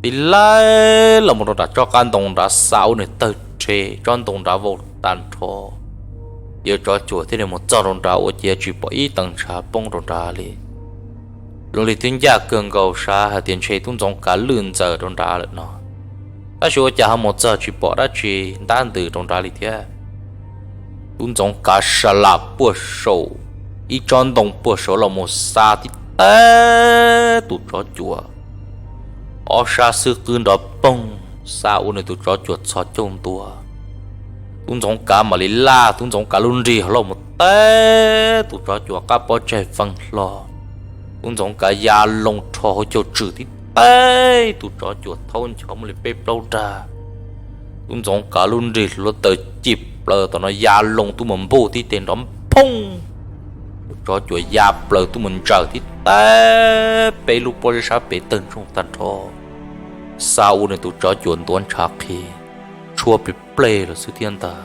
tib laij los mus rau nram tsob qab ntoo nrad xa ua nws tawg rhe, tsob ntoo nrad vau tag nrho. Yawg tsov cuam thiaj li mus txog rau nrad ua ciav tsis pom ib tee ntshav poob rau nrad li. Zoo li twb ncaj kawg nkaus, xav hais tias ntshe tub ntxoov kav lwj ntxaws rau nrad lawm no, tab sis ua cas ho mus txog tsis pom dab tsi ntab ntws rau nrad li thiab. Tub ntxoov kav sa lam puag saum ib tsob ntoo puag saud los mus xa tib teb tus tsov cuam, ob sab xwb qwb nrov poog xa ua nws tus tsov cuam txhos caug ntua. Tub ntxoov kav mam li laj tub ntxoov kav lub nrig hlo mus teb tus tsov cuam qab pob tsaig feej hlo. Tub ntxoov kav ya loo rho hauv caug tswm tib teb tus tsov cuam thaub nchov muaj li peb plaub dag. Tub ntxoov kav lub nrig hluav taws cim plaws tom no ya loo tuaj mus npuj tib teg nrov phooj. Tus tsov cuam ya plaws tuaj mus ntsaws tib teb peb lub pob zeb sab pem tawg ntsoog tag nrho, xa ua nws tus tsov cuam ntuav ntshav qhi tshuab plig pleg los xwb thiab ntag.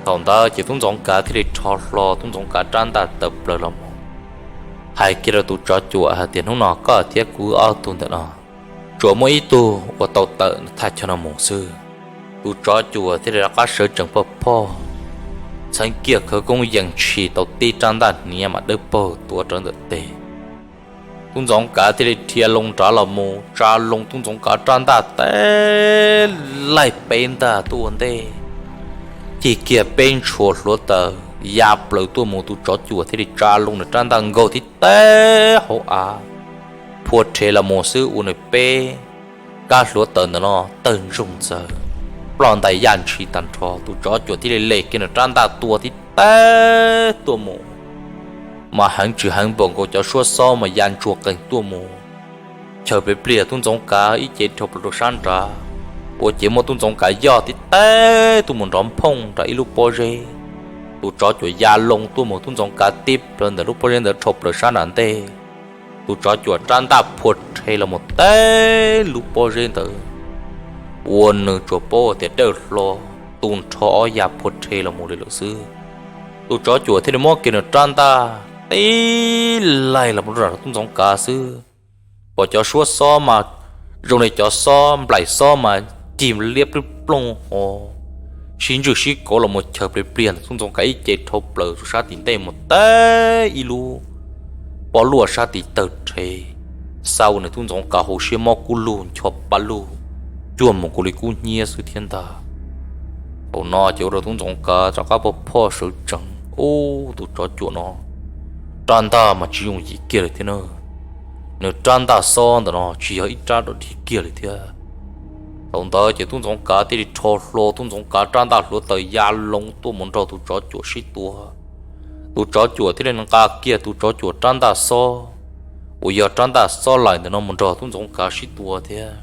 Thaum ntawd ces tub ntxoov kav thiaj li rho hlo tub ntxoov kav rab ntaj tawm plaws los mus hais kiag rau tus tsov cuam hais tias, Hnub no koj thiab kuv ob tug ntawm no tsuas muaj ib tug ua tau tawm thaj chaw no mus xwb. Tus tsov cuam thiaj li rov qab sawv tsees pog phoj, txheev kiag khawv koob yees tshis tau tib rab ntaj hniav mas dawb paug tuav rawv ntawm tes. Tub ntxoov kav thiaj li dhia loo nrad los mus tsa loo tub ntxoov kav rab ntaj teb laij peb ntaj tuaj ua ntej, cig kiag peb ntshua hluav taws ya plaws tuaj mus, tus tsov cuam thiaj li tsa loo nws rab ntaj nkaug tib teb hauv av, phua rhe los mus xwb ua nws peb kab hluav taws ntawm no tawg ntsoog ntxaws, ploj ntais yaj ntshis tag nrho. Tus tsov cuam thiaj li le kiag nws rab ntaj tua tib teb tuaj mus, mas heev tsis heev npaum nkaus cov suab xob mas ya ntsuag qees tuaj mus. Chaw pem pliag tub ntxoov kav ib ce dhau plaws rau sab nrad, ua ciav muab tub ntxoov kav yoj tib teb tuaj mus nrov phooj nram ib lub pob zeb. Tus tsov cuam ya loo tuaj mus tub ntxoov kav tib plaws ntawm lub pob zeb ntawd dhau plaws sab nram ntej. Tus tsov cuam rab ntaj phua rhe los mus teb lub pob zeb ntawd, ua nws tsuas paub tias dawj hlo, tu nrho ob ya phua rhe los mus li lawm xwb. Tus tsov cuam thiaj li muab kiag nws rab ntaj tib laij los mus rau tub ntxoov kav xwb. Pom cov suab xob mas zoo li cov xob nplaim xob mas cig liab plwb plooj ho sib ntswj sib kauv los mus chaw pem pliag ntawm tub ntxoov kav ib ce dhau plaws rau sab tim ntej mus teb ib lub pob luaj sab tid tawg rhe, xa ua nws tub ntxoov kav hauv siab mob kub lug ncho pa lug, cuag mus kuv li kub hnyiab xwb thiab ntag. Thaum no ces ua rau tub ntxoov kav rov qab pog phoj sawv tsees, Ub, tus tsov cuam no rab ntaj mas tsis yooj yim kiag li thiab na. Nws rab ntaj xob ntawm no tsis yog ib rab dog dig kiag li thiab. Thaum ntawd ces tub ntxoov kav thiaj li rho hlo tub ntxoov kav rab ntaj hluav taws ya loo tuaj mus nrog tus tsov cuam sib tua. Tus tsov cuam thiaj li nqa kiag tus tsov cuam rab ntaj xob uas yog rab ntaj xob laim ntawm no mus nrog tub ntxoov kav sib tua thiab.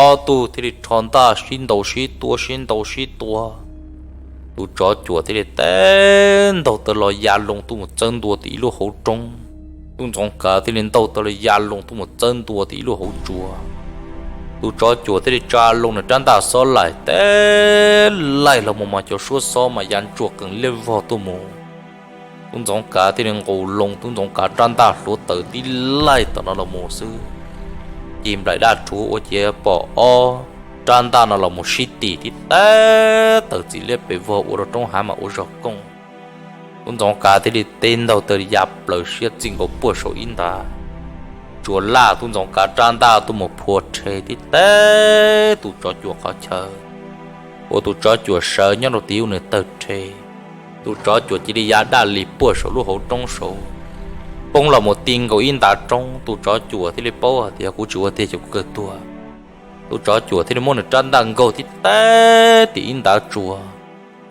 Ob tug thiaj li rho ntaj sib ntaus sib tua sib ntaus sib tua. Tus tsov cuam thiaj li teb ntaug taw los ya loo tuaj mus txawb ntua tim ib lub hauv roob. Tub ntxoov kav thiaj li ntaug taw los ya loo tuaj mus txawb ntua tim ib lub hauv tsua. Tus tsov cuam thiaj li tsa loo nws rab ntaj xob laim teb laim los mus mas cov suab xob mas ya ntsuam qees liab vog tuaj mus. Tub Ntxoov Kav thiaj li nqus loo, Tub Ntxoov Kav rab ntaj hluav taws tib laim tom no los mus xwb, ci nplaim daj rhuv ua ciav pom ob rab ntaj no los mus sib tim tib teb tawm txiv liab pes vog ua rau roob hav mas ua zog kooj. Tub Ntxoov Kav thiaj li teb ntaug taw ya plaws siab txij nkaus puag saum ib ntav tsuas laj, Tub Ntxoov Kav rab ntaj tuaj mus phua rhe tib teb tus tsov cuam qhov chaw, ua tus tsov cuam sawv nyob rau tim ub nws tawg rhe. Tus tsov cuam cia li ya daj li puag saum lub hauv roob saud, poob los mus ti nkaus ib ntav roob. Tus tsov cuam thiaj li paub hais tias kuv tsis ua tiag ces kuv kawg tuag. Tus tsov cuam thiaj li muab nws rab ntaj nkaug tib teb tim ib ntav tsua,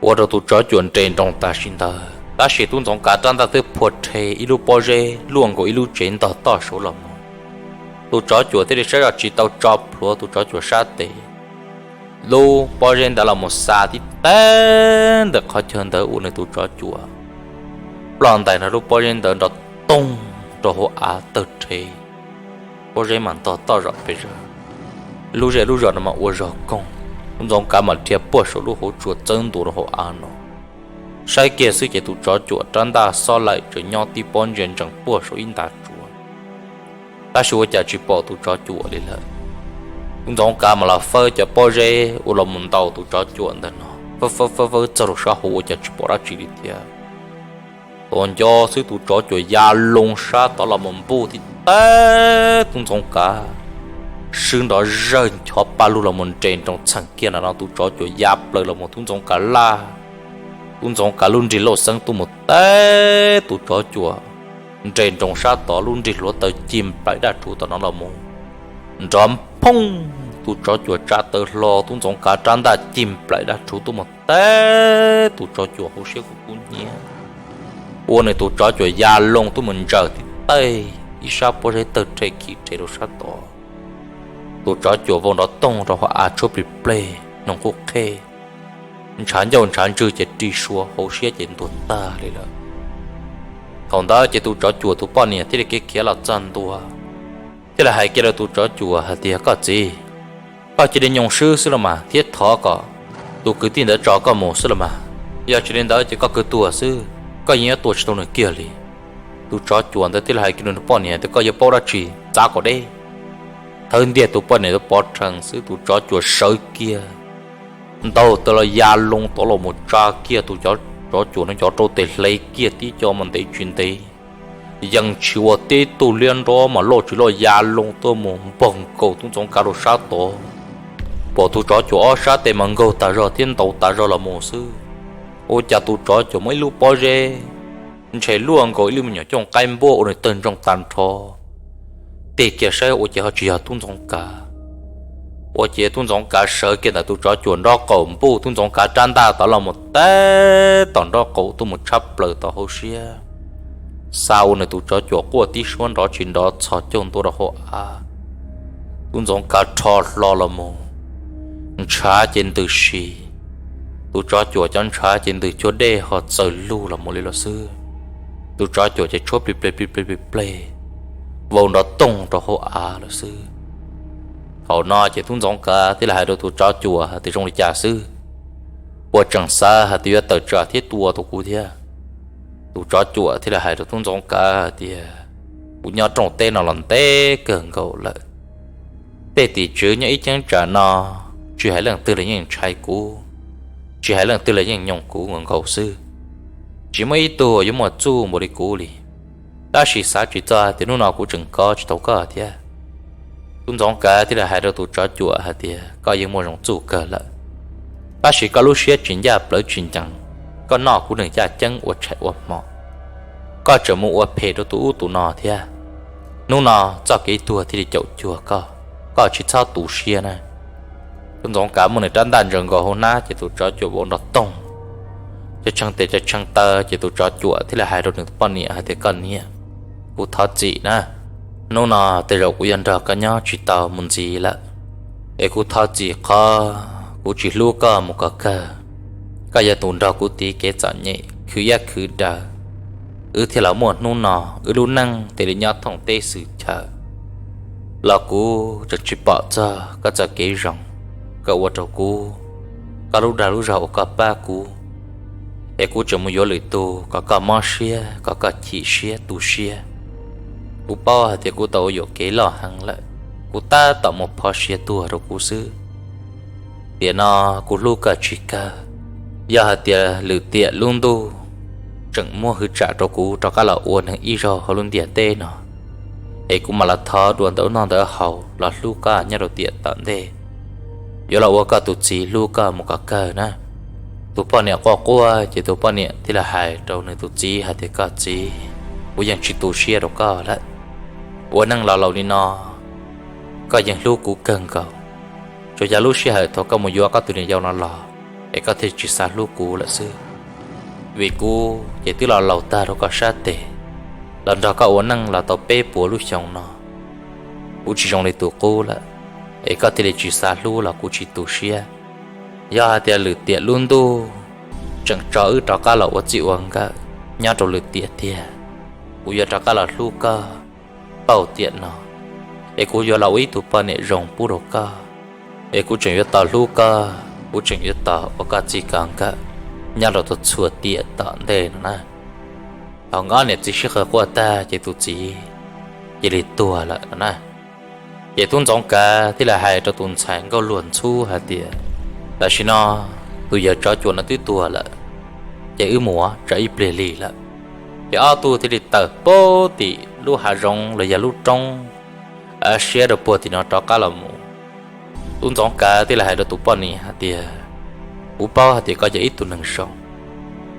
ua rau tus tsov cuam nres nroos tam sim ntawd. Tab sis Tub Ntxoov Kav rab ntaj twb phua rhe ib lub pob zeb luaj nkaus ib lub tsev ntog toj saud los mus. Tus tsov cuam thiaj li saib zoj tsis tau tso plhuav tus tsov cuam sab tes, lub pob zeb ntawd los mus xa tib teb ntawm qhov chaw ntawd ua nws tus tsov cuam ploj ntais nrog lub pob zeb ntawd nrov toog rau hauv av tawg rhe. Pob zeb mas ntog toj zom pes zog, lub zej lub zos no mas ua zog koog. Tub Ntxoov Kav mam dhia puag saum lub hauv tsua txawb ntua rau hauv av no, saib kiag xwb ces tus tsov cuam rab ntaj xob laim tseem nyob tib pob ntsia ntsees puag saum ib ntav tsua, tab sis ua cas tsis pom tus tsov cuam li lawm. Tub Ntxoov Kav mam los fawb cov pob zeb ua los mus ntaus tus tsov cuam ntawm no, fawb fawb fawb fawb txog rau sab hauv ua cas tsis pom dab tsi li thiab. Tos nco xwb tus tsov cuam ya loo sab tod los mus npuj tib teb Tub Ntxoov Kav, sw nrov zawg nchov pa lug los mus nres nroos txheem kiag na no tus tsov cuam ya plaws los mus Tub Ntxoov Kav laj, Tub Ntxoov Kav lub nrig lauj xeeb tuaj mus teb tus tsov cuam nres nroos sab tod, lub nrig hluav taws ci nplaim daj rhuv tom no los mus nrov phooj, tus tsov cuam tsa taw hlo, Tub Ntxoov Kav rab ntaj ci nplaim daj rhuv tuaj mus teb tus tsov cuam hauv siab kub kub hnyiab, ua nws tus tsov cuam ya loo tuaj mus ntsaws tib teb ib sab pob zeb tawg rhe khi rhe rau sab tod. Tus tsov cuam vau nrov toog rau hauv av tshuab plig pleg noog quj qhej, ntshav ncauj ntshav ntswg ces ri sua hauv siab ces ntuag tag li lawm. Thaum ntawd ces tus tsov cuam tus poj niam thiaj li khiav khiav los txog ntua, thiaj li hais kiag rau tus tsov cuam hais tias, Koj txiv, koj cia li nyoo swb xwb los mas thiab thov kom tus kwv tij ntawd tso koj mus xwb los mas, yog tsis li ntawd ces koj kawg tuag xwb, koj yeej yuav tua tsis tau nws kiag li. Tus tsov cuam ntawd thiaj li hais kiag rau nws poj niam tias, Koj yuav paub dab tsi, txav kom deb. Thawb ntiag tus poj niam ntawd pov rhees xwb tus tsov cuam sawv kiag ntaug taw los ya loo tod los mus tsa kiag tus tsov cuam no cov rau tes hle kiag tib co mas ntev tsis ntev, yeej tsis ua tib tug liab nrob mas loj tsis loj ya loo tuaj mus npog nkaus Tub Ntxoov Kav rau sab tod. Pom tus tsov cuam ob sab tes mas nkaug tas zog thiab ntaus tas zog los mus xwb, ua cas tus tsov cuam muaj ib lub pob zeb ntshe luaj nkaus ib lub me nyuam cooj qaib npuaj ua nws tawg ntsoog tag nrho. Tig kiag saib ua cas ho tsis yog Tub Ntxoov Kav. Ua ciav Tub Ntxoov Kav sawv kiag ntawm tus tsov cuam nraub qaum npuj Tub Ntxoov Kav rab ntaj tod los mus teb tom nraub qaum tuaj mus tshab plaws tom hauv siab, xa ua nws tus tsov cuam quaj tib suab nrov tsis nrov txhos caug ntua rau hauv av. Tub Ntxoov Kav rho hlo los mus, ntshav ces ntws si, tus tsov cuam cov ntshav ces ntws cuag dej ho txaws lug los mus li los xwb. Tus tsov cuam ces tshuab plig pleg plig pleg plig pleg, vau nrov toog rau hauv av lawm xwb. Thaum no ces Tub Ntxoov Kav thiaj li hais rau tus tsov cuam hais tias, Zoo li cas xwb? Puas tseem xav hais tias yuav tawm tsam thiab tua tau kuv thiab? Tus tsov cuam thiaj li hais rau Tub Ntxoov Kav hais tias, Kuv nyob rooj teb no los ntev kawg nkaus lawm. Tej tim tswv nyob ib cheeb tsam no, tsis hais leej twg los yeej ntshai kuv, tsis hais leej twg los yeej nyoog kuv nkaus nkaus xwb. Tsis muaj ib tug yuav muaj txuj npaum li kuv li. Tab sis xav tsis txog tias hnub no kuv tseem kov tsis tau koj thiab. Tub Ntxoov Kav thiaj li hais rau tus tsov cuam hais tias, Koj yeej muaj zoo txuj kawg lawm, tab sis koj lub siab tsis ncaj plawv tsis ncees, koj noj kuv neeg caj ceeb ua tshais ua hmo, koj tseem mus ua phem rau tus ub tus no thiab. Hnub no txoj kev tuag thiaj li caum cuag koj, koj tsis txhob tu siab na. Tub Ntxoov Kav muab nws rab ntaj ntsaws nkaus hauv hnab ces tus tsov cuam vau nrov toog, tshee tes tshee taw ces tus tsov cuam thiaj li hais rau nws poj niam hais tias, Koj niam, kuv thov txim na. Hnub no tej zaum kuv yuav nrog koj nyob tsis tau mus ntxiv lawm, es kuv thov txim qhov kuv tsis hlub koj mus kom kawg. Koj yog tus nrog kuv tiv kev txom nyem khwv iab khwv daws, wb thiaj los muaj hnub no, wb lub neej thiaj li nyob thooj teb xwm chaw. los kuv tseem tsis pom txog koj txoj kev zoo, koj ua rau kuv, koj lub dag lub zog uas koj pab kuv, es kuv tseem mus yuav lwm tus kom koj mob siab, kom koj chim siab tu siab. Kuv paub hais tias kuv tau ua yuam kev loj heev lawm, kuv tab tom mus phov siav tuag rau kuv xwb. Tiam no kuv hlub koj tsis kawg. Yog hais tias lwm tiam lub ntuj tseem muab hwv tsam rau kuv rov qab los ua neeg ib zaug hauv lub ntiaj teb no, es kuv mam los thov dua ntawm noj ntawm haus los hlub koj nyob rau tiam tom ntej, yuav los ua koj tus txiv hlub koj mus kom kawg na. Tus poj niam quaj quaj ces tus poj niam thiaj li hais rau nws tus txiv hais tias, Koj txiv, kuv yeej tsis tu siab rau koj lawm. Ua neej los laus li no, koj yeej hlub kuv kawg nkaus. Tsuas yog lub sij hawm thaum koj mus yuav koj tus niam yau no los, es koj thiaj tsis xav hlub kuv lawm xwb. Vim kuv ces twb los laus tag rau koj sab tes, los nrog koj ua neej los tau peb puas lub xyoo no, kuv tsis zoo li tus qub lawm, es koj thiaj li tsis xav hlub los kuv tsis tu siab. Yog hais tias lwm tiam lub ntuj tseem tso wb rov qab los ua txij ua nkawm nyob rau lwm tiam tiag, kuv yuav rov qab los hlub koj pauj tiam no, es kuv yuav los ua ib tug poj niam zoo pub rau koj, es kuv tseem yuav tos hlub koj, kuv tseem yuav tos ua koj txij koj nkawm nyob rau txhua tiam tom ntej no na. Thaum nkawd niam txiv sib qawg quaj tag ces tus txiv cia li tuag lawm no na. Ces tub ntxoov kav thiaj li hais rau tus ntxhais nkauj luag ntxhub hais tias, Tam sim no tus yawg tsov cuam no twb tuag lawm, ces wb mus tsam ib pliag lig lawm. Ces ob tug thiaj li tawm pab tim lub hav zoov los yog lub roob siab rau puag tim no rov qab los mus. Tub ntxoov kav thiaj li hais rau tus poj niam hais tias, Kuv paub hais tias koj yog ib tug neeg zoo,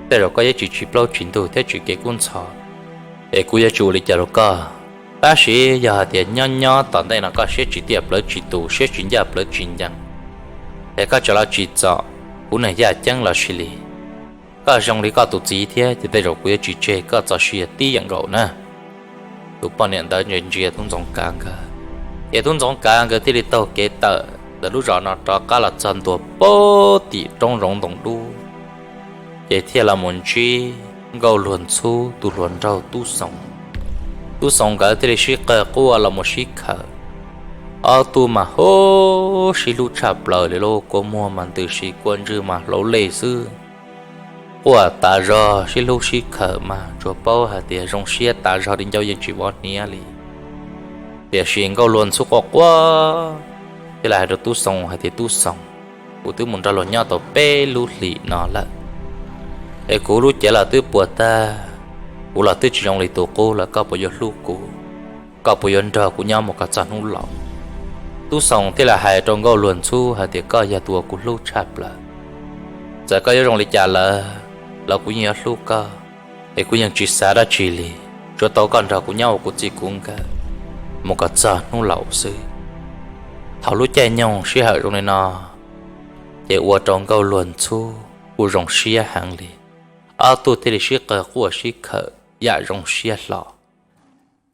tej zaum koj yuav tsis tsim plaub tsim ntug thiab tsis kev kub ntxhov, es kuv yuav tsis ua li cas rau koj. Tab sis yog hais tias nyob nyob tom ntej no koj siab tsis tiaj plawv tsis tus, siab tsis ncaj plawv tsis ncees, es koj tseem los tsim txom kuv neeg yaj ceeb los sis li, koj zoo li koj tus txiv thiab ces tej zaum kuv yuav tsis tseg koj txoj sia tib yam nkaus na. Tus poj niam ntawd ntsia ntsia tub ntxoov kav nkawd, ces tub ntxoov kav nkawd thiaj li taug kev tawm ntawm lub zos no rov qab los txog ntua pab tim roob zoov ntoo dub, ces thiaj los mus ntsib nkauj luag ntxhub tus hluas nraug tub xoo. Tub xoo nkawd thiaj li sib qawg quaj los mus sib khawm. Ob tug mas hu, sib hlub tshaj plaws li lauj, kua muag mas ntws si, kua ntswg mas hlauv lej xwb. Quaj tas zog sib hlub sib khawm mas tsuas paub hais tias zoo siab tas zog li ncauj yeej tsis vov hniav li. Tiam sis nkauj luag ntxhub quaj quaj thiaj li hais rau tub xoo hais tias, Tub xoo, kuv twb mus nrog luag nyob tau peb lub hlis no lawm, es kuv lub cev los twb puas tag, kuv los twb tsis zoo li tus qub lawm, koj puas yuav hlub kuv? Koj puas yuav nrog kuv nyob mus kom txog hnub laus? Tub xoo thiaj li hais rau nkauj luag ntxhub hais tias, Koj yog tus uas kuv hlub tshaj plaws. Txawm koj yuav zoo li cas lawm los kuv yeej yuav hlub koj, es kuv yeej tsis xav dab tsi li, tsuav tau koj nrog kuv nyob ua kuv txij kuv nkawm mus kom txog hnub laus xwb. Thaum lub caij nyoog sij hawm zoo li no, ces ua rau nkauj luag ntxhub kuj zoo siab heev li. Ob tug thiaj li sib qawg quaj sib khawm yam zoo siab hlo.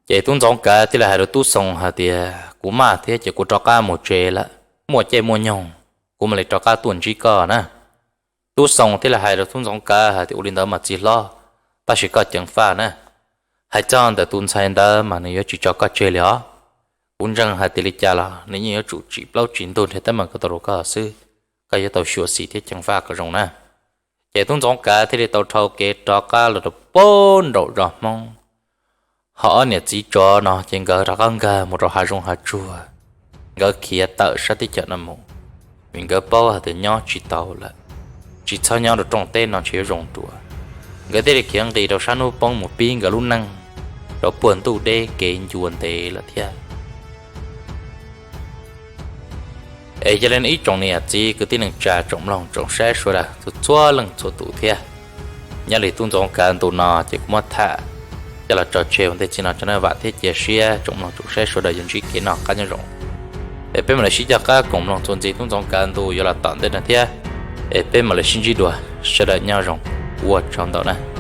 Ces tub ntxoov kav thiaj li hais rau tub xoo hais tias, Kuv maj thiab ces kuv rov qab mus tsev lawm, muaj caij muaj nyoog kuv mam li rov qab tuaj ntsib koj na. Tub xoo thiaj li hais rau tub ntxoov kav hais tias, Ua li ntawd mas txiv hlob, tab sis koj ceev faj na. Hais txog ntawm tus ntxhais ntawd mas nws yuav tsis tso koj tseg li os. Kuv ntseeg hais tias li cas los nws yeej yuav tsum tsim plaub tsim ntug nrhiav teeb meem kom tau rau koj xwb. Koj yuav tau xyuam xim thiab ceev faj kom zoo na. Ces tub ntxoov kav thiaj li tau dhau kev rov qab los rau pab nraum zos Hmoob. Ho ob niam txiv tsov no ces nkawd rov qab nkag mus rau hav zoov hav tsuag, nkawd khiav tawm sab teb chaws no mus, vim nkawd paub hais tias nyob tsis tau lawm, tsis txhob nyob rau rooj teb no ntshe yuav zoo dua. Nkawd thiaj li khiav nqis rau sab hnub poob mus pib nkawd lub neej rau puag ntuj deb kev ncua ntev lawm thiab. Es yog li no ib tsoom niam txiv kwv tij neej tsa tsoom mloog tsoom saib sawv daws txhua txhua leej txhua tus thiab, nyob li tub ntxoov kav ntu no ces kuv muab tham coj los tso tseg ua ntej txij no tso na. Vam thiab cia siab tsoom mloog tsoom saib sawv daws yuav ntsib kev noj qab nyob zoo. Es peb mam li sib coj qab koom mloog txuas ntxiv tub ntxoov kav ntu yuav los tom ntej no thiab. Es peb mam li sib ntsib dua, sawv daws nyob zoo, ua tsaug ntau na.